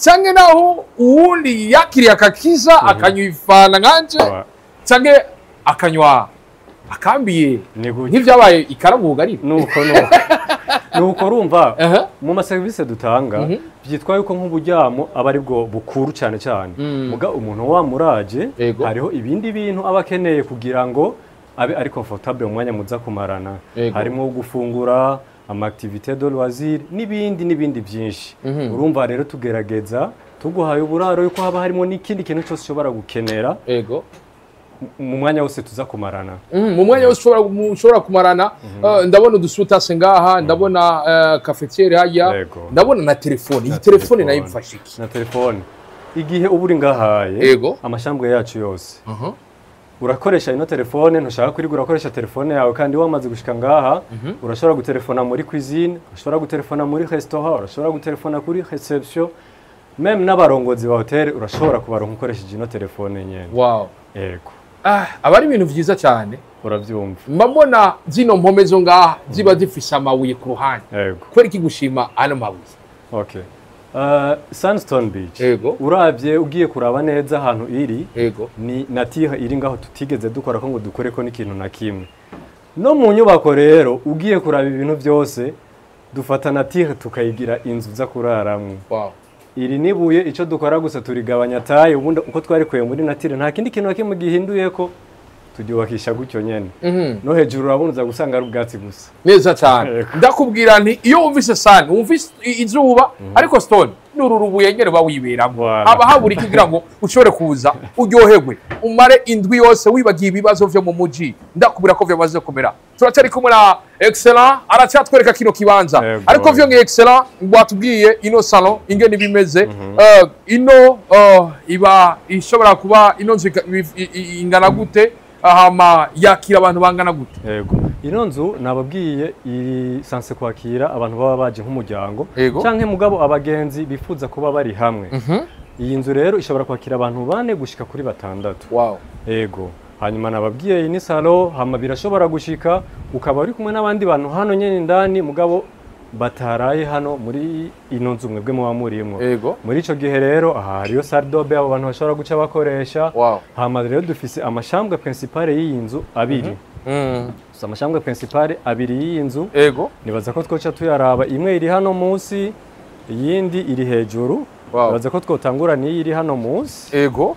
canke naho uwundi yakiriye akakiza akanywa ifana nkanje canke akanywa akambiye nk'ivyabaye ikaramugarira. Nuko nuko urumva mu maserivisi dutanga byitwa yuko nk'uburyamo aba ari bwo bukuru cyane cyane, muga umuntu wamuraje hariho ibindi bintu aba akeneye kugira ngo abe ari comfortable mu mwanya muza kumarana, harimo gufungura, ama activité de loisir n'ibindi n'ibindi byinshi. Urumva rero tugerageza tuguhaye uburaro yuko haba harimo n'ikindi kintu cyose ushobora gukenera mu mwanya wose tuza kumarana. Mu mwanya wose ushobora kumarana. Ndabona udusutase ngaha, ndabona cafetière hajya, ndabona na telefone. Iyi telefone nayo imfasha iki? Na telefone igihe uba uri ngahaye amashambwe yacu yose urakoresha ino telefone, ntushaka kurigura urakoresha telefone yawe, kandi wamaze gushika ngaha urashobora gutelefona muri cuisine, urashobora gutelefona muri restaurant, urashobora gutelefona kuri reception, même n'abarongozi ba hotel urashobora kubaronka ukoresheje ino telefone nyene. Wow. Yego. Aba ari ibintu vyiza cyane. Uravyumva. Mbabona zino mpome zo ngaha ziba zifise amabuye ku ruhande. Yego. Kubera iki gushima ano mabuye? Okay. Sandstone Beach. Uravye ugiye kuraba neza ahantu iri. Ni nature iri ngaho tutigeze dukora ko ngo dukore ko n'ikintu na kimwe. No mu nyubako rero ugiye kuraba ibintu byose dufata nature tukayigira inzu za kuraramwe. Wow. Iri nibuye ico dukora gusa turigabanya taye, ubundi uko twarikuye muri nature nta kindi kintu kimwe gihinduye ko turyubakisha gutyo nyene. No hejuru urabona gusanga ari ubwatsi gusa. Neza cyane. Ndakubwira nti iyo wumvise sun, wumvise izuba, ariko stone nururubuye nyene bawiberamo. Haba haburi kugira ngo ushobore kuza uryoherwe, umare indwi yose wibagiye ibibazo vyo mu muji. Ndakubwira ko vyamaze kumera. Turacyari kumwe na Excellent, aracyatwereka kino kibanza. Ariko vyo nge Excellent ngwatubwiye ino salon ingene bimeze. Ino iba ishobora kuba ino nzu ingana gute? Ahama yakira abantu bangana gute? Yego. Ino nzu nababwiye iri sanse kwakira abantu baba baje nk'umuryango canke mugabo abagenzi bifuza kuba bari hamwe. Iyi nzu rero ishobora kwakira abantu 4 gushika kuri 6. Wow. Yego. Hanyuma nababwiye iyi ni salon, hama birashobora gushika ukaba uri kumwe n'abandi bantu hano nyene indani mugabo bataraye hano muri ino nzu mwebwe muba murimwo. Muri ico gihe rero aha hariyo salle de bain abo bantu bashobora guca bakoresha. Hama rero dufise amashambwe principale y'iyi nzu abiri. Amashambwe principale abiri y'iyi nzu. Nibaza ko twoca tuyaraba, imwe iri hano munsi, iyindi iri hejuru. Nibaza ko twotangura n'iyi iri hano munsi. Ego.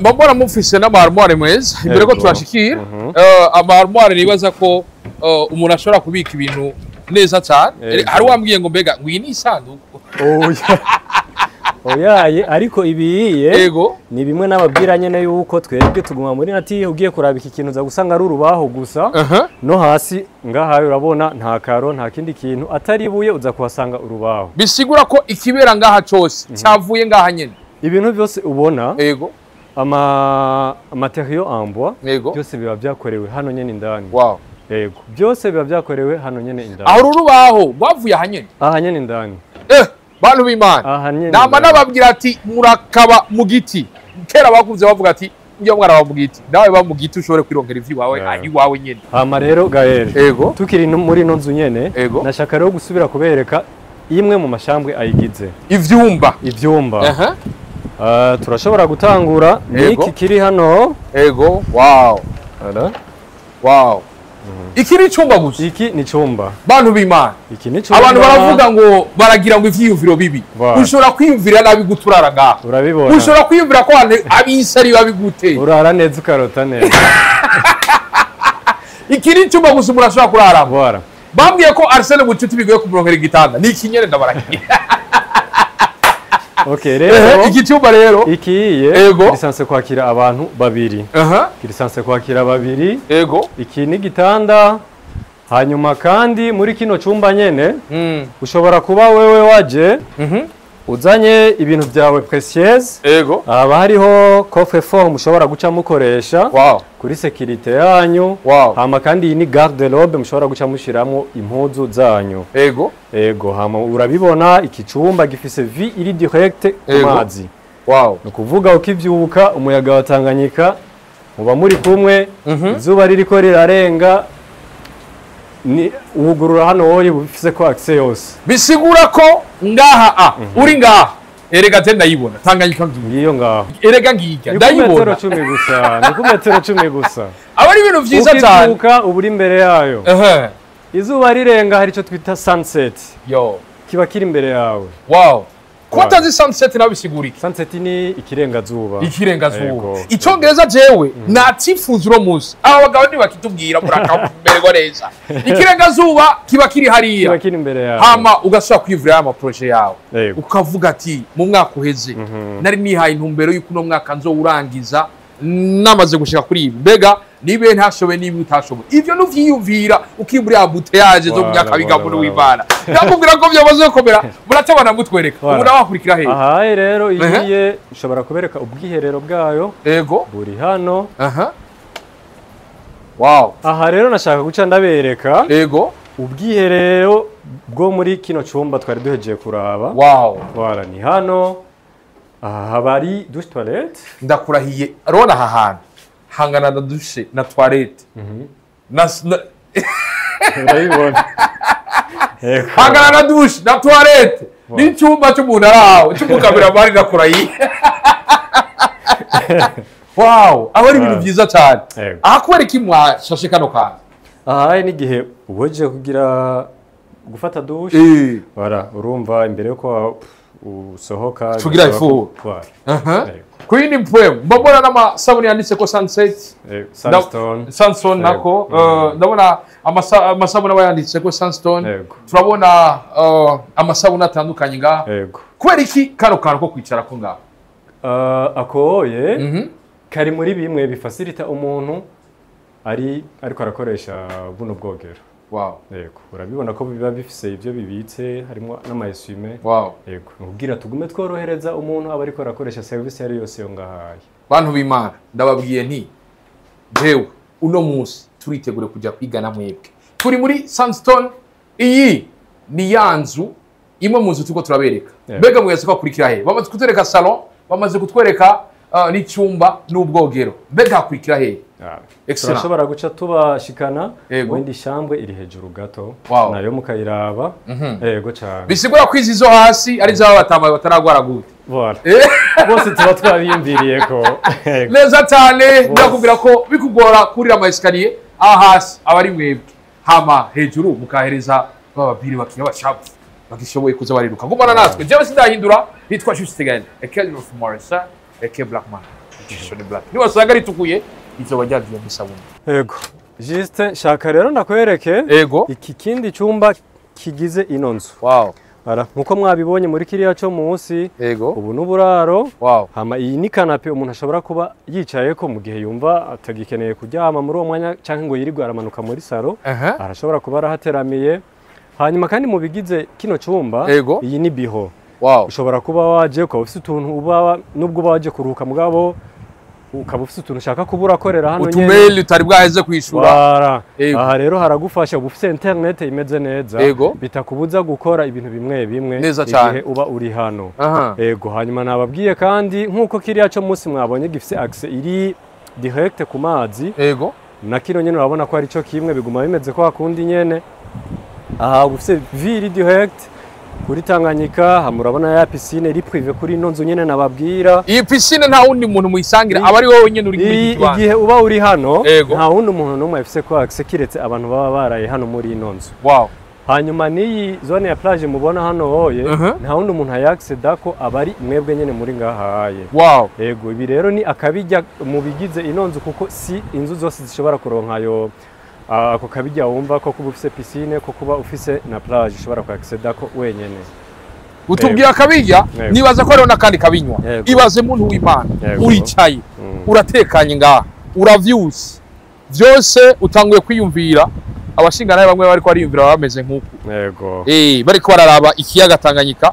Mbona mufise n'amarmoire meza imbere ko turashikira. Amarmoire nibaza ko umuntu ashobora kubika ibintu neza cyane. Hari wambwiye ngo mbega ngwi ni isanduku. Oyaye, ariko ibiyiye ni bimwe n'ababwira nyene yuko twebwe tuguma muri nati ugiye kuraba iki kintu za gusanga ari urubaho gusa. No hasi ngahaye urabona nta karo nta kindi kintu atari ibuye uza kuhasanga urubaho. Bisigura ko ikibera ngaha cyose cyavuye ngaha nyene. Ibintu byose ubona ama matériaux en bois byose biba byakorewe hano nyene indani. Wow. Yego, byose biba byakorewe hano nyene indani. Aho urubaho rwavuye aha nyene. Aha nyene indani. Bantu b'Imana. Nama nababwira ati murakaba mu giti. Kera bakuze bavuga ati njye mwaraba mu giti. Nawe ba mu giti ushobore kwirongera ivyi wawe ahi wawe nyene. Hama rero Gaël. Tukiri muri ino nzu nyene nashaka rero gusubira kubereka imwe mu mashambwe ayigize. Ivyumba. Ivyumba. Turashobora gutangura n'iki kiri hano. Ego. Wow. Wow. Iki ni icumba gusa. Iki ni icumba. Bantu b'Imana. Iki ni icumba. Abantu baravuga ngo baragira ngo ivyiyumviro bibi. Ushobora kwiyumvira nabi guturara ngaha. Urabibona. Ushobora kwiyumvira ko abisari babigute. Urara neza ukarota neza. Iki ni icumba gusa umuntu ashobora kuraramo. Bambwiye ko Arsene Bucuti bigoye kumuronkera igitanda. Ni ikinyere ndabaragiye. Okay, rero iki cyumba rero ikiye lisanse kwakira abantu babiri. Lisanse kwakira babiri. Ego. Iki ni gitanda. Hanyuma kandi muri kino cyumba nyene ushobora kuba wewe waje Uzanye ibintu byawe précieuse, haba hariho coffre fort mushobora guca mukoresha kuri sécurité yanyu. Hama kandi iyi ni garde robe mushobora guca mushiramo impuzu zanyu. Ego, hama urabibona iki cumba gifise vue iri direct ku mazi. Ni ukuvuga ukivyuka umuyaga wa Tanganyika muba muri kumwe, izuba ririko rirarenga, ni uwugurura hano wowe ufise ko accès yose. Bisigura ko ngaha uri ngaha, erega je ndayibona Tanganyika ngiyi. Ngiyo ngaho. Erega ngirya Ni ku metero ndayibona. 10 gusa, ni ku metero 10 gusa. Aba ari ibintu vyiza cyane. Ukivyuka uba uri imbere yayo, izuba rirenga hari ico twita sunset, Yo. kiba kiri imbere yawe. Wow, kuba utazi sunset nawe bisigura iki? Sunset ni ikirengazuba. Ikirengazuba. Yego. Icongereza jewe nacifuza uno munsi aba bagabo ntibakitubwira, murakamererwa neza. Ikirengazuba kiba kiri hariya. Kiba kiri imbere yawe. Hama ugasubira kwivura ya ma projets yawe, ukavuga ati mu mwaka uheze nari nihaye intumbero y'uko uno mwaka nzowurangiza namaze gushika kuri ibi, mbega nibe ntashoboye, niba utashoboye ivyo nuvyiyumvira ukiri muri embouteillage zo mu Nyakabiga. Muri w'Imana ndakubwira ko byamaze gukomera, muratabana mutwereka. Ubu nawe wakurikira hehe? Ahaye rero igiye nshobora kubereka ubwiherero bwayo buri hano. Aha, wow. Aha rero nashaka guca ndabereka ubwiherero bwo muri kino cumba twari duhejeje kuraba. Voilà, ni hano. Aha haba ari douche toilette. Ndakurahiye, urabona aha hantu hangana na douche na toilette na Urabibona. Yego. Hangana na douche na toilette n'icyumba cy'umuntu ari aho cy'umukameramani. Ndakurahiye, wow, aba ari ibintu byiza cyane. Aha kubera iki mwashashe kano kantu? Aha n'igihe uhejeje kugira gufata douche, voilà, urumva imbere yuko usohoka Tugira bisaba ifu. Voilà. Yego. Kuri yindi poem mbona n'amasabune yanditse ko sunset. Sandstone. Sandstone nako. Ndabona amasabune aba yanditse ko sandstone. Turabona amasabune atandukanye ngaha. Kubera iki kano kantu ko kwicara ko ngaho? Akoye kari muri bimwe bifacilita umuntu ari ariko arakoresha buno bwogero. Yego, urabibona ko biba bifise ibyo bibitse, harimo n'ama essuie-main. Yego, ni ukubwira tugume tworohereza umuntu aba ariko arakoresha service yari yose yo ngahaye. Bantu b'Imana, ndababwiye nti jewe uno munsi turitegure kujya kwigana mwebwe. Turi muri Sandstone, iyi ni ya nzu imwe mu nzu turiko turabereka. Mbega mwese ko hakurikira he? Bamaze kutwereka salon, bamaze kutwereka n'icyumba n'ubwogero, mbega hakurikira he? Excellent. Turashobora guca tubashikana Yego. mu yindi chambre iri hejuru gato, nayo mukayiraba. Yego cyane. Bisigura ko izi zo hasi ari z'aba batama bataragwara gute. Voilà. Bose tuba twabiyumviriye ko. Yego. Neza cyane. Ndakubwira ko bikugora kurira ama escaliers, aha hasi aba ari mwebwe, hama hejuru mukahereza bababiri bakina bashapu bagishoboye kuza bariruka. Gumana natwe, jewe sindahindura, nitwa Juste Gaël aka of Morisa aka Blackman, ijisho ni black, niwasanga ritukuye izoba ryagiye mu isabune. Yego. Juste shaka rero ndakwereke iki kindi cyumba kigize ino nzu. Voilà. Nkuko mwabibonye muri kiriya cyo munsi, ubu n'uburaro. Hama iyi ni canapé umuntu ashobora kuba yicayeko mu gihe yumva atagikeneye kuryama muri uwo mwanya canke ngo yirirwe aramanuka muri salon. Arashobora kuba arahateramiye. Hanyuma kandi mu bigize kino cyumba, iyi ni bureau. Ushobora kuba waje ukaba ufise utuntu uba nubwo uba waje kuruhuka, mugabo ukaba ufise utuntu ushaka kuba urakorera hano nyene. Utumeli utari bwaheze kwishura. Voilà. Yego. Aha rero haragufasha, uba ufise internet imeze neza, bitakubuza gukora ibintu bimwe bimwe Neza igihe cane. uba uri hano. Ego, hanyuma nababwiye kandi nk'uko kiriya cyo munsi mwabonye gifise accès iri direct ku mazi, na kino nyene urabona ko ari cyo kimwe, biguma bimeze kwa kundi nyene. Aha uba ufise vue iri direct kuri Tanganyika, hama urabona ya piscine iri privée kuri ino nzu nyene nababwira. Iyi piscine nta wundi muntu muyisangira, aba ari wowe nyene uri muri iki kibanza. Igihe uba uri hano, nta wundi muntu n'umwe afise ko accès kiretse abantu baba baraye hano muri ino nzu. Hanyuma n'iyi zone ya plage mubona hano hoye, nta wundi muntu ayacceda ko, aba ari mwebwe nyene muri ngahaye. Yego, ibi rero ni akabijya mu bigize ino nzu, kuko si inzu zose zishobora kuronka ayo ako kabijya wumva ko kuba ufise piscine, ko kuba ufise na plage ushobora kuacceda ko wenyene. Utubwira akabirya. Yego. Nibaza ko hariho n'akandi kabinywa. Yego. Ibaze muntu w'Imana, uricaye, uratekanye ngaha, uravyuse vyose, utanguye kwiyumvira. Abashinganaye bamwe bariko bariyumvira baba bameze nk'uku. Yego. Bariko bararaba ikiyaga Tanganyika.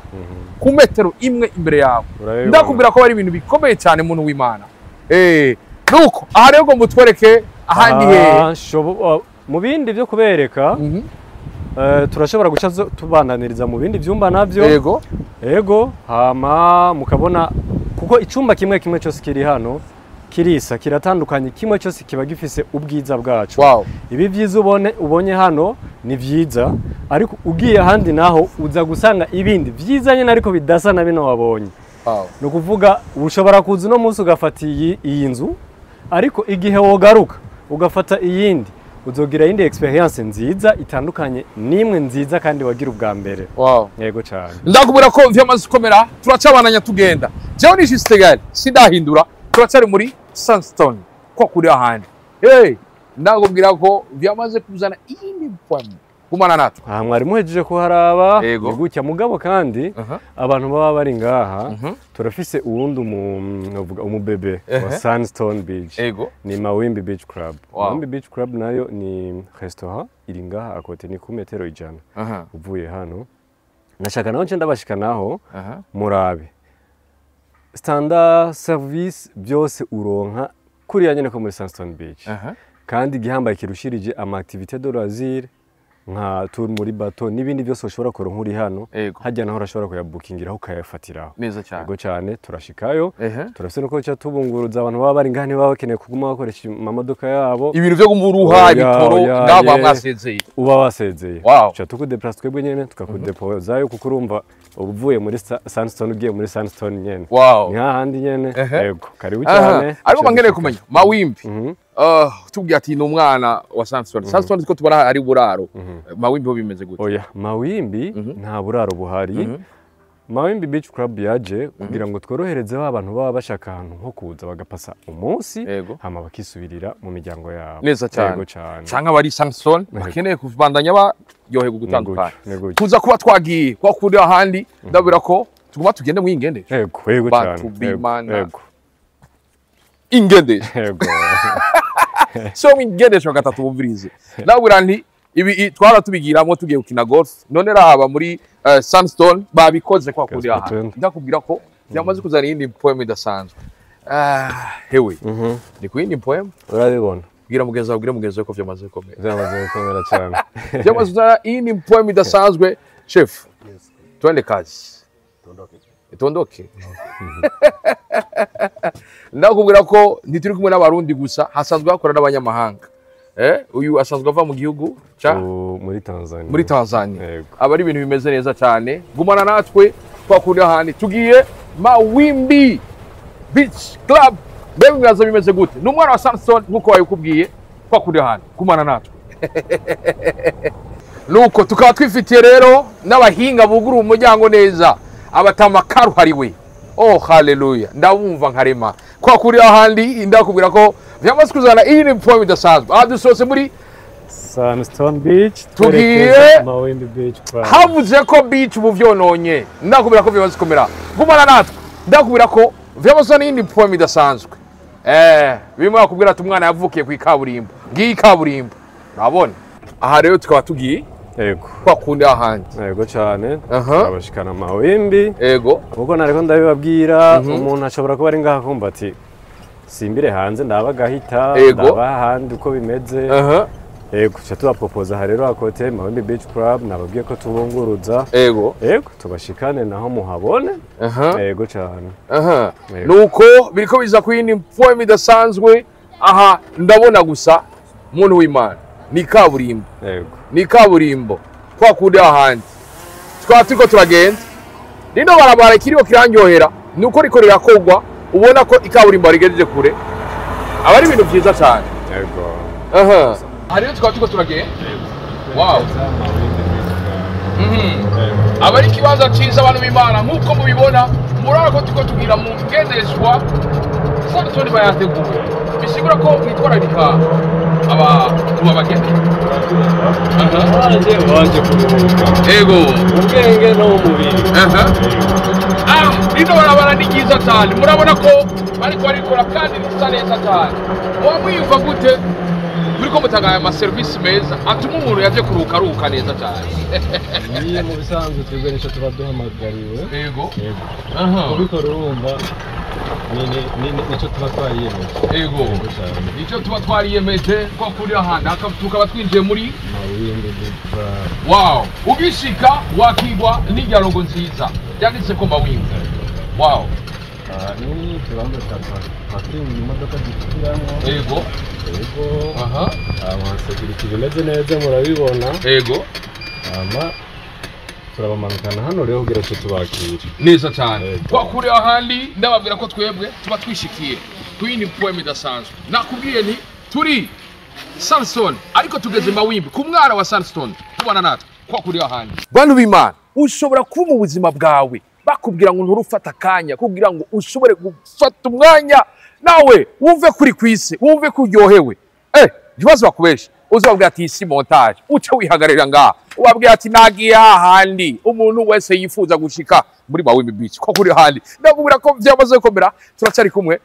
ku metero imwe imbere yawe. Urabibona. Ndakubwira ko ari ibintu bikomeye cyane, muntu w'Imana. Nuko aha rero ngo mutwereke ahandi hehe? Mu bindi byo kubereka, turashobora guca tubandaniriza mu bindi byumba navyo. Ego, hama mukabona kuko icumba kimwe kimwe cyose kiri hano kirisa, kiratandukanye, kimwe cyose kiba gifise ubwiza bwacu. Ibi byiza ubonye hano ni vyiza, ariko ugiye ahandi naho uza gusanga ibindi vyiza nyene, ariko bidasa na bino wabonye. Ni ukuvuga ushobora kuza uno munsi ugafata iyi nzu, ariko igihe wogaruka ugafata iyindi, uzogira iyindi experience nziza itandukanye n'imwe nziza kandi wagira ubwa mbere. Yego cyane. Ndakubwira ko vyamaze gukomera, turacabananya tugenda. Jewe ni Justin, sindahindura, turacyari muri Sandstone ko kuri ahandi. Hey, ndakubwira ko vyamaze kuzana iyindi poem. Gumana natwe. Aha mwari muhejeje kuharaba. Yego. Ni gutya, mugabo kandi abantu baba bari ngaha, turafise uwundi novuga umubebe wa Sandstone Beach. Ni Mawimbi Beach Club. Mawimbi Beach Club nayo ni restaurant iri ngaha à côté, ni ku metero 100 uvuye hano. Nashaka naho nce ndabashikanaho murabe standard service byose uronka kuriya nyene ko muri Sandstone Beach. Kandi igihambaye kirushirije, ama activité de loisir nka tour muri bateau n'ibindi byose ushobora kuronka uri hano, hajya naho urashobora kuyabukingiraho ukayafatiraho. Neza cyane. Yego cyane, turashikayo. Turafise nuko ca tubunguruza abantu baba bari ngaha, ntibaba bakeneye kuguma bakoresha amamodoka yabo. Ibintu vyo kumuruha Oya, ibitoro oya, ngabo ye. mwasezeye. Uba wasezeye. Tuca tukudeplace twebwe nyene, tukakudepozayo, kuko urumva uba uvuye muri Sandstone ugiye muri Sandstone nyene. Ni hahandi nyene. Yego, karibu cyane. Ariko Tuca nkeneye dushika. kumenya Mawimbi. Tubwiye ati ni umwana wa Sandstone. Sandstone ko tubona ari buraro. Mawimbi ho bimeze gute? Oya, Mawimbi nta buraro buhari. Mawimbi Beach Club yaje kugira ngo tworohereze ba bantu baba bashaka ahantu nko kuza bagapasa umunsi, hama bakisubirira mu miryango yabo. Neza cyane. Yego cyane. Canke abari Sandstone bakeneye kubandanya baryoherwa gutandukana. Ni gutyo. Tuza kuba twagiye kwa kuri ahandi, ndabwira ko tuguma tugende mu ingendesho. Yego cyane. Bantu b'Imana. Yego. Ingendesho. Yego. So mu ingendesho gatatu bumvirize. Ndabwira nti ibi twara tubigiramo tugiye gukina golf, none raba muri Sandstone babikoze kwa kuri ahandi. Twende. Ndakubwira ko byamaze kuzana iyindi poem idasanzwe. Hewe, ni ku yindi poem. Urabibona. Bwira mugenzi wawe, bwira mugenzi wawe ko vyamaze gukomera. Byamaze gukomera cyane. Byamaze kuzana iyindi poem idasanzwe. Chef, twende kazi, tuondoke. Ndakubwira ko ntituri kumwe n'Abarundi gusa, hasanzwe hakora n'abanyamahanga. Uyu asanzwe ava mu gihugu ca Muri Tanzania. Muri Tanzania. Yego. Aba ari ibintu bimeze neza cyane. Gumana natwe twakunda ahandi, tugiye Mawimbi Beach Club. Mbega mwaza bimeze gute? Ni umwana wa Sandstone nk'uko wabikubwiye, twakunda ahandi, gumana natwe. Nuko tukaba twifitiye rero n'abahinga bugurura umuryango neza, abatama karuhariwe. Oh haleluya, ndabumva nkarema kwa kuri ahandi. Ndakubwira ko vyamaze kuzana iyi ni poem idasanzwe. Aha dusohotse muri Sandstone Beach Tugiye twerekeza Mawimbi Beach Club. Havuze ko beach ubu vyononye, ndakubwira ko vyamaze kumera. Gumana natwe, ndakubwira ko vyamaze kuzana iyindi poem idasanzwe. Bimwe bakubwira ati umwana yavukiye ku ikaburimbo, ngiyi ikaburimbo urabona. Aha rero tukaba tugiye kwa kundi ahandi. Yego cyane. Turabashikana Mawimbi. Kuko nariko ndabibabwira, umuntu ashobora kuba ari ngaha kumva ati simbire hanze ndaba gahita, ndaba ahandi uko bimeze. Yego, tuca tubapropoza aha rero à côté Mawimbi Beach Club, nababwiye ko tubunguruza. Yego, tubashikane naho muhabone. Yego cyane. Yego. Nuko biriko biza ku yindi poem idasanzwe. Aha ndabona gusa, muntu w'Imana, ni kaburimbo. Ni kaburimbo kwa kundi ahandi twaba turiko turagenda. Rino barabara ikiriho kirandyohera ni uko riko rirakogwa, ubona ko ikaburimbo rigejeje kure, aba ari ibintu vyiza cyane. Aha rero tukaba turiko turagenda. Wow. Aba ari ikibanza cyiza, abantu b'Imana, nk'uko mubibona, murabona ko turiko tugira mu ngendeshwa Sandstone bayateguye, bisigura ko bitwararika abantu babagendera. Waje waje kuruhuka. Ubwenge no mu mubiri. Rino barabara ni ryiza cyane, murabona ko bariko barikora kandi risa neza cyane. Muba mwiyumva gute? Turiko mutanga aya maserivisi meza atuma umuntu yaje kuruhuka aruhuka neza cyane. Niyo mu bisanzwe twebwe nicyo tuba duhamagariwe. Yego. Yego. Aha. Kubikora urumva nicyo tuba twariyemeje. Yego. Yego cyane. Nicyo tuba twariyemeje ko kuri ahandi tukaba twinjiye muri Mawimbi Beach Club. Wow, ugishika wakigwa n'iryarogo nziza byanditse ko Mawimbi. Wow. Aha ni ikibanza cya parking imodoka zishyiramo. Yego. Yego. Aha. Amasekiriti bimeze neza murabibona. Yego. Hama turabamanukana hano rero kugira ngo tubakire. Neza cyane. Yego. Kwa kuri ahandi ndababwira ko twebwe tuba twishikiye ku yindi poem idasanzwe. Nakubwiye nti turi Sandstone ariko tugeze Mawimbi ku mwara wa Sandstone, tubana natwe kwa kuri ahandi. Bantu b'Imana, ushobora kuba mu buzima bwawe bakubwira ngo nturufata akanya kugira ngo ushobore gufata umwanya nawe wumve kuri kwisi, wumve ko uryohewe. Ntibaze bakubeshe, uzababwira ati isi montage, uce wihagararira ngaha ubabwira ati nagiye hahandi umuntu wese yifuza gushika muri Mawimbi Beach ko kuri handi. Ndakubwira ko byamaze gukomera, turacyari kumwe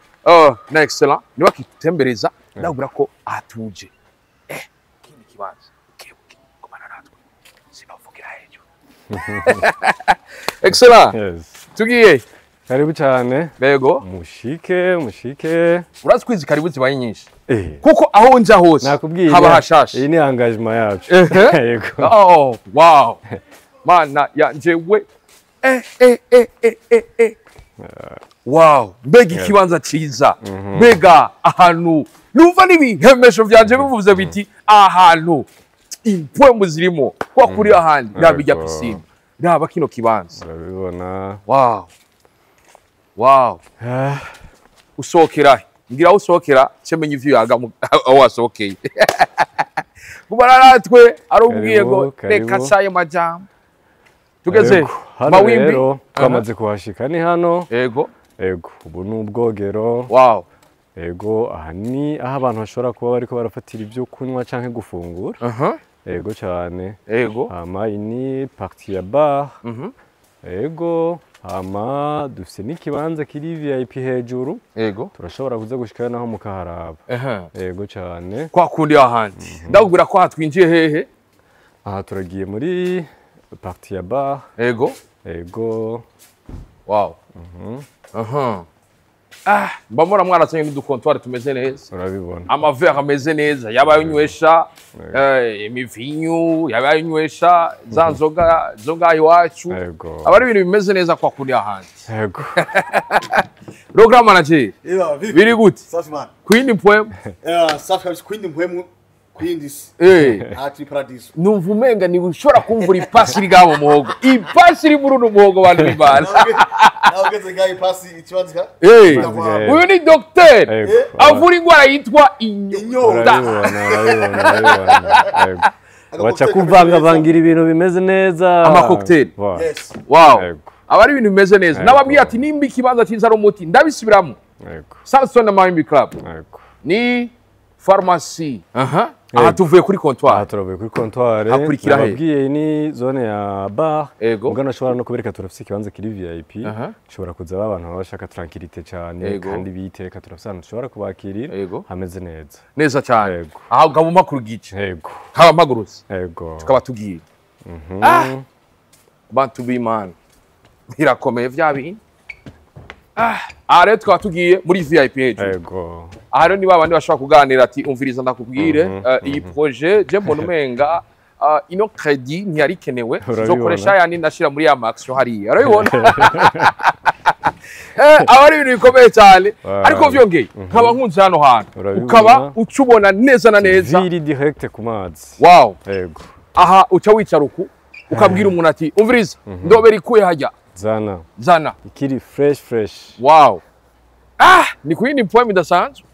na Excellent niwe akitutembereza. Ndakubwira ko atuje kindi kibanza kebuke kumana natwe sinavugira hejuru. Excellent. Yes. Tugiye. Karibu cyane. Yego. Mushike, mushike. Urazi kwizi karibu zibaye nyinshi. Kuko aho nja hose nakubwiye haba hashashe. Iyi ni engagement yacu. Yego. Oh, wow. Mana yanje we. Wow, mbega ikibanza ciza. Mbega ahantu numva n'ibihemesho vyanje bivuze biti ahantu impwemu zirimo kwa kuri ahandi nabijya piscine. Naba kino kibanza. Urabibona. Wow. Wow. Usokera. Ngira usokera cemenye ivyo yaga aho wasokeye. Kubara natwe arubwiye ngo reka saye majambo. Tugeze Mawimbi twamaze kuhashika ni hano. Yego. Yego, ubu ni ubwogero. Wow. Yego, aha ni aho abantu bashobora kuba bariko barafatira ibyo kunywa canke gufungura. Yego cyane. Yego. Hama ini partie ya bar. Yego, hama dufise n'ikibanza kiri VIP hejuru. Yego. Turashobora kuza gushikayo naho mukaharaba. Yego cyane. Kwa kundi ahandi. Ndakubwira ko hatwinjiye hehe? Aha turagiye muri partie ya bar. Yego. Yego. Wow. Ah, mbamora mwaratanye n'udukontwari tumeze neza. Urabibona. Amavere ameze neza, yabaye unywesha imivinyu, yabaye unywesha za nzoga zo ngaho iwacu. Aba ari ibintu bimeze neza kwa kundi ahandi. Yego. Program manager. Biri gute? Safi man. Queen poem. Safi kabisa Queen poem. Queen this. Ati paradiso. Numva umenga ni ushobora kumvura ipasi iri ngaho mu muhogo. Ipasi iri muri uno muhogo bantu b'Imana. Nawe ugeze ngaho ipasi ikibanza. Uyu ni docteur. Avura indwara yitwa inyota. Urabibona. Wacha kuvangavangira ibintu bimeze neza. Ama cocktail. Yes. Wow. Aba ari ibintu bimeze neza. Nababwiye ati nimba ikibanza cyiza ari umuti ndabisubiramo. Sandstone na Mawimbi Club. Ni pharmacie. Aha tuvuye kuri comptoir. Aha turavuye kuri comptoir. Hakurikira he? Nababwiye ni zone ya bar. Ego. Mugana ushobora no kubereka turafise ikibanza kiri VIP. Ushobora kuza abantu baba bashaka tranquillité cyane kandi biteka turafise ahantu dushobora kubakirira. Hameze neza. Neza cyane. Aha ukaba umakuru gice. Yego. Haba mpagurutse. Yego. Tukaba tugiye. Bantu b'Imana. Birakomeye vya bintu. Aha rero tukaba tugiye muri VIP hejuru. Yego. Aha rero niba abandi bashobora kuganira ati umviriza ndakubwire iyi projet je mbona umenga ino credit ntiyari ikenewe nzokoresha yandi ndashira muri ya max yo hariya. Urabibona? Aba ari ibintu bikomeye cyane ariko vyongeye nkaba nkunze hano hantu ukaba ucubona neza na neza viri direct ku mazi. Wow. Yego. Aha uca wicara uku ukabwira umuntu ati umviriza ndobera ikuye hajya zana zana ikiri fresh fresh. Wow. Ni kuyindi poem idasanzwe,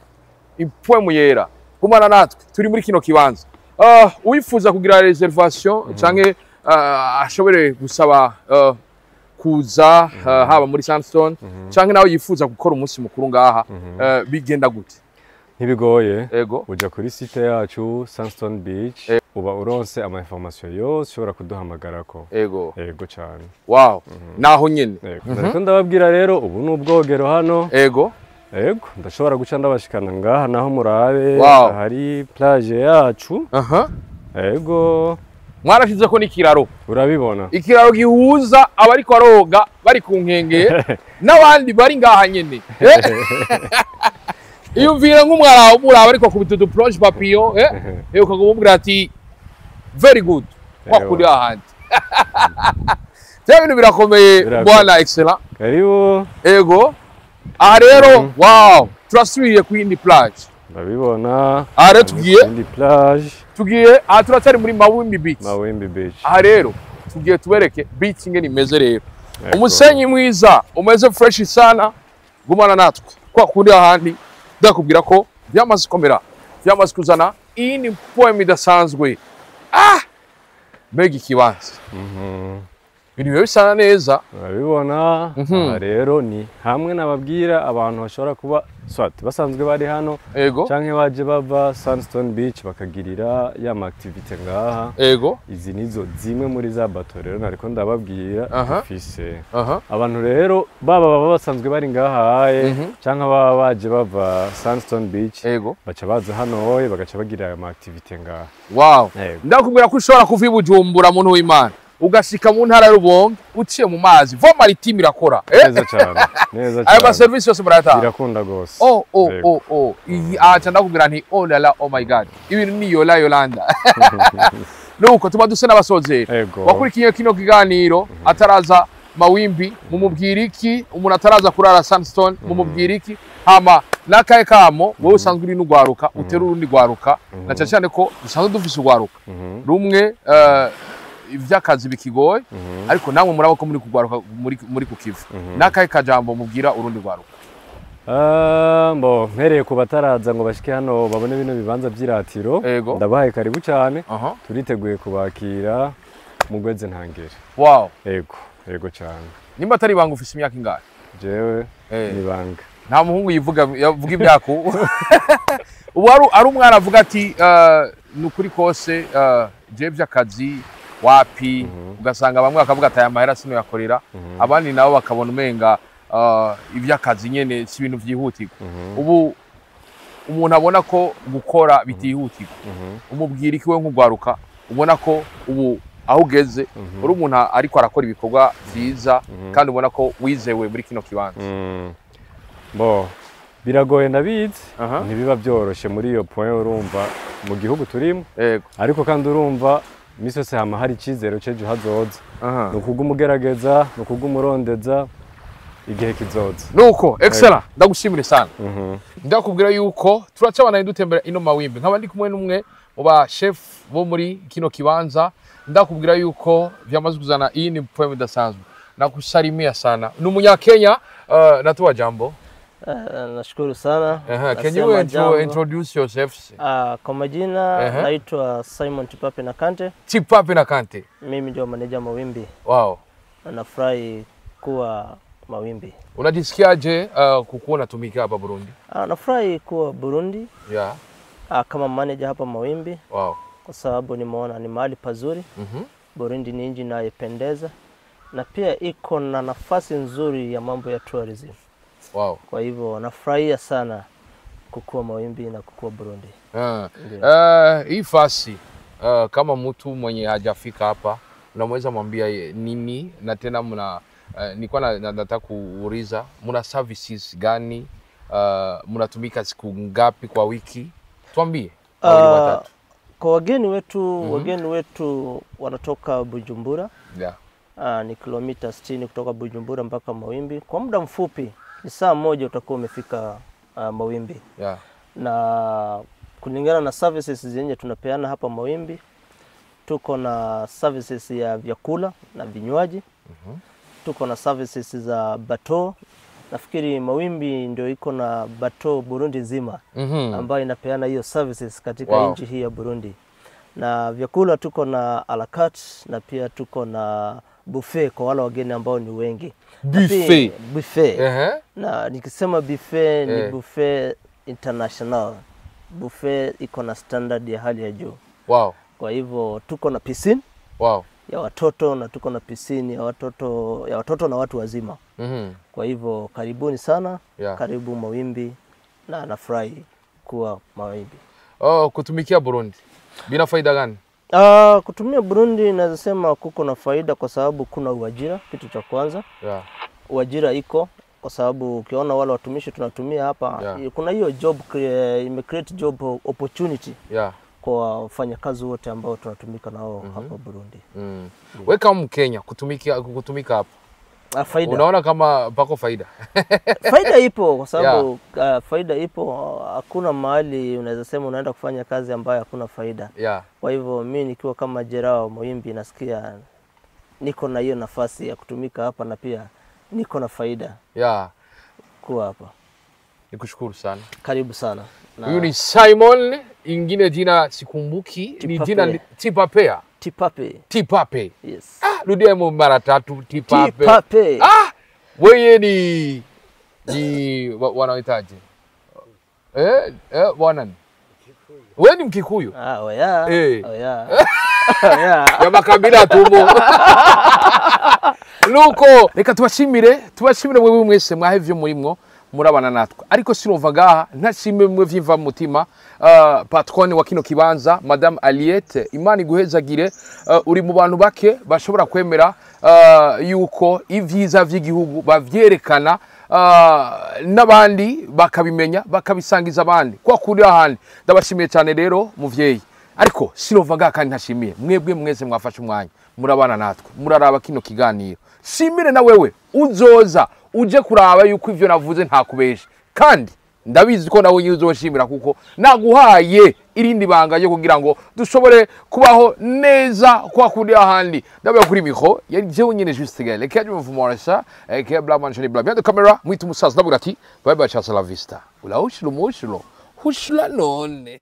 ipoem yera. Gumana natwe turi muri kino kibanza. Uwifuza kugira reservation canke ashobore gusaba kuza haba muri Sandstone canke nawe yifuza gukora umunsi mukuru ngaha bigenda gute? Ntibigoye. Ego. Uja kuri site yacu Sandstone Beach uba uronse ama information yose ushobora kuduhamagarako. Ego. Ego cyane. Wow. Naho nyene. Ego. Ndababwira rero ubu ni ubwogero hano. Ego. Yego, ndashobora guca ndabashikana ngaha naho murabe. Wow. Hari plage yacu. Yego. Mwarashizeko n'ikiraro. Urabibona. Ikiraro gihuza abariko baroga bari ku nkengera n'abandi bari ngaha nyene. Iyumvira nk'umwara umuraba ariko kubita udu plonge papillon, ukaguma ati very good. Wakuri ahandi. Bya bintu birakomeye bwana excellent. Karibu. Ego. Aha rero wow, turasubiye ku yindi plage. Ndabibona. Aha rero tugiye indi plage. Tugiye aha turacyari muri Mawimbi Beach. Mawimbi Beach. Aha rero tugiye tubereke beach ingene imeze rero. Umusenyi mwiza, umeze fresh sana. Gumana natwe. Kwa kundi ahandi ndakubwira ko byamaze komera. Byamaze kuzana iyi ni poem idasanzwe. Ah! Mbega ikibanza. Ibintu biba bisa neza. Urabibona. Aha rero ni hamwe nababwira abantu bashobora kuba swat basanzwe bari hano canke baje bava Sandstone Beach bakagirira ya activity ngaha. Ego. Izi nizo zimwe muri za bato rero nariko ndababwira dufise. Abantu rero baba basanzwe bari ngaha canke baba baje bava Sandstone Beach. Ego. Baca baza hano bagaca bagira aya activity ngaha. Wow. Ndakubwira ko ushobora kuva i Bujumbura muntu w'Imana ugashika mu ntara y'Rubonge uciye mu mazi. Voie maritime irakora. Neza cyane. Neza cyane. Ayo ma service yose murayatanga. Birakunda gose. Oh oh oh oh. Iyi acha ndakubwira nti oh la la oh my god. Ibintu ni yola Yolanda. Nuko tuba duse n'abasozera. Wakurikiye kino kiganiro ataraza Mawimbi mumubwira iki? Umuntu ataraza kurara Sandstone mumubwira iki? Hama nakaye kamo wowe usanzwe uri n'ugwaruka utera urundi gwaruka na cyane cyane ko dusanzwe dufise ugwaruka rumwe ivy'akazi bikigoye ariko namwe murabo ko muri kugwaruka muri kukivu nakaye kajambo mubwira urundi gwaruka. Mbo mpereye ku bataraza ngo bashike hano babone bino bibanza by'iratiro, ndabahaye karibu cyane. Turiteguye kubakira mugweze ntangere. Wow. Yego, yego cyane. Nimba atari ibanga ufise imyaka ingahe? Jewe ni banga. Nta muhungu yivuga yavuga imyaka ubu ari umwana avuga ati nukuri kose je by'akazi wapi, ugasanga bamwe bakavuga ati aya mahera sino yakorera, abandi nabo bakabona umenga iby'akazi nyene si ibintu vyihutirwa. Ubu umuntu abona ko gukora bitihutirwa, umubwira iki we nk'ugwaruka ubona ko ubu aho ugeze uri umuntu ariko arakora ibikorwa vyiza kandi ubona ko wizewe muri kino kibanza? Bo biragoye ndabizi, ntibiba byoroshe muri iyo point urumva mu gihugu turimo, ariko kandi urumva misi yose hama hari icizero c'ejo hazoza. Ni umugerageza, ni ukugumurondeza igihe kizoza. Nuko excellent, ndagushimire sana. Ndakubwira yuko turacabana dutembera ino Mawimbi nkaba ndi kumwe n'umwe mu ba chef bo muri kino kibanza. Ndakubwira yuko vyamaze kuzana iyi ni poem idasanzwe. Nakusalimia sana. Ni umunyakenya. Natoa jambo. Nashukuru sana. Can you introduce yourself? Kwa majina naitwa Simon Tipape Nakante. Tipape Nakante. Mimi ndio manager Mawimbi. Wow. Nafurahi kuwa Mawimbi. Unajisikiaje kukuwa unatumika hapa Burundi? Nafurahi kuwa Burundi. Yeah. Kama manager hapa Mawimbi. Wow. Kwa sababu nimeona ni mahali pazuri. Burundi ni nchi inayopendeza na pia iko na nafasi nzuri ya mambo ya tourism. Wow. Kwa hivyo nafurahia sana kukua Mawimbi na kukua Burundi. Hii fasi kama mtu mwenye hajafika hapa unaweza mwambia nini? Na tena mna nilikuwa nataka kuuliza mna services gani? Mnatumika siku ngapi kwa wiki? Tuambie. Kwa wageni wetu, wageni wetu wanatoka Bujumbura. Yeah. Ni kilomita 60 kutoka Bujumbura mpaka Mawimbi. Kwa muda mfupi ni saa moja utakuwa umefika Mawimbi. Yeah. Na kulingana na services zenye tunapeana hapa Mawimbi, tuko na services ya vyakula na vinywaji. Tuko na services za bateau. Nafikiri Mawimbi ndio iko na bateau Burundi nzima ambayo inapeana hiyo services katika nchi hii ya Burundi. Na vyakula tuko na a la carte na pia tuko na buffet kwa wale wageni ambao ni wengi. Buffet. Buffet. Na nikisema buffet ni buffet international. Buffet iko na standard ya hali ya juu. Wow. Kwa hivyo tuko na piscine. Wow. ya watoto na tuko na piscine ya watoto na watu wazima. Kwa hivyo karibuni sana. Karibu Mawimbi na nafurahi kuwa Mawimbi. Oh, kutumikia Burundi bila faida gani? Kutumia Burundi naweza sema kuko na faida kwa sababu kuna uajira, kitu cha kwanza. Uajira iko kwa sababu ukiona wale watumishi tunatumia hapa, kuna hiyo job ime create job opportunity kwa wafanyakazi wote ambao tunatumika nao hapa Burundi. Wewe kama Mkenya kutumika hapa, faida. Unaona kama pako faida? Faida ipo kwa sababu faida ipo, hakuna mahali unaweza sema unaenda kufanya kazi ambayo hakuna faida. Kwa hivyo mimi nikiwa kama Jerao Mawimbi nasikia niko na hiyo nafasi ya kutumika hapa na pia niko na faida kuwa hapa. Nikushukuru sana. Karibu sana. Huyu ni Simon, ingine jina sikumbuki, ni jina Tipapea. Tipape. Tipape. Yes. Rudia mara tatu Tipape. Tipape. Wewe ni wanaoitaje? Wanani? Wewe ni Mkikuyu? Oya. Oya. Ya makabila tumo. Nuko reka tubashimire mwe mwese mwahevye murimwo murabana natwe. Ariko sinova ngaha ntashimwe mwe vyimva mutima patrone wa kino kibanza Madame Aliette, Imana iguhezagire. Uri mu bantu bake bashobora kwemera yuko ivyiza vy'igihugu bavyerekana n'abandi bakabimenya bakabisangiza abandi kwa kuri ahandi. Ndabashimiye cyane rero muvyeyi. Ariko sinova ngaha kandi ntashimiye mwebwe mwese mwafashe umwanya murabana natwe muraraba kino kiganiro. Shimire na wewe uzoza uje kuraba yuko ivyo navuze nta kubesha, kandi ndabizi ko nawe uzoshimira kuko naguhaye irindi banga ryo kugira ngo dushobore kubaho neza kwa kuri ahandi. Ndabaye kuri micro yari jewe nyene Juste Gaël ke je vous montre ke bla manchoni bla bien de camera mwitu musaza ndavuga ati bye bye, ciao, la vista ula ushilo mushilo hushla none.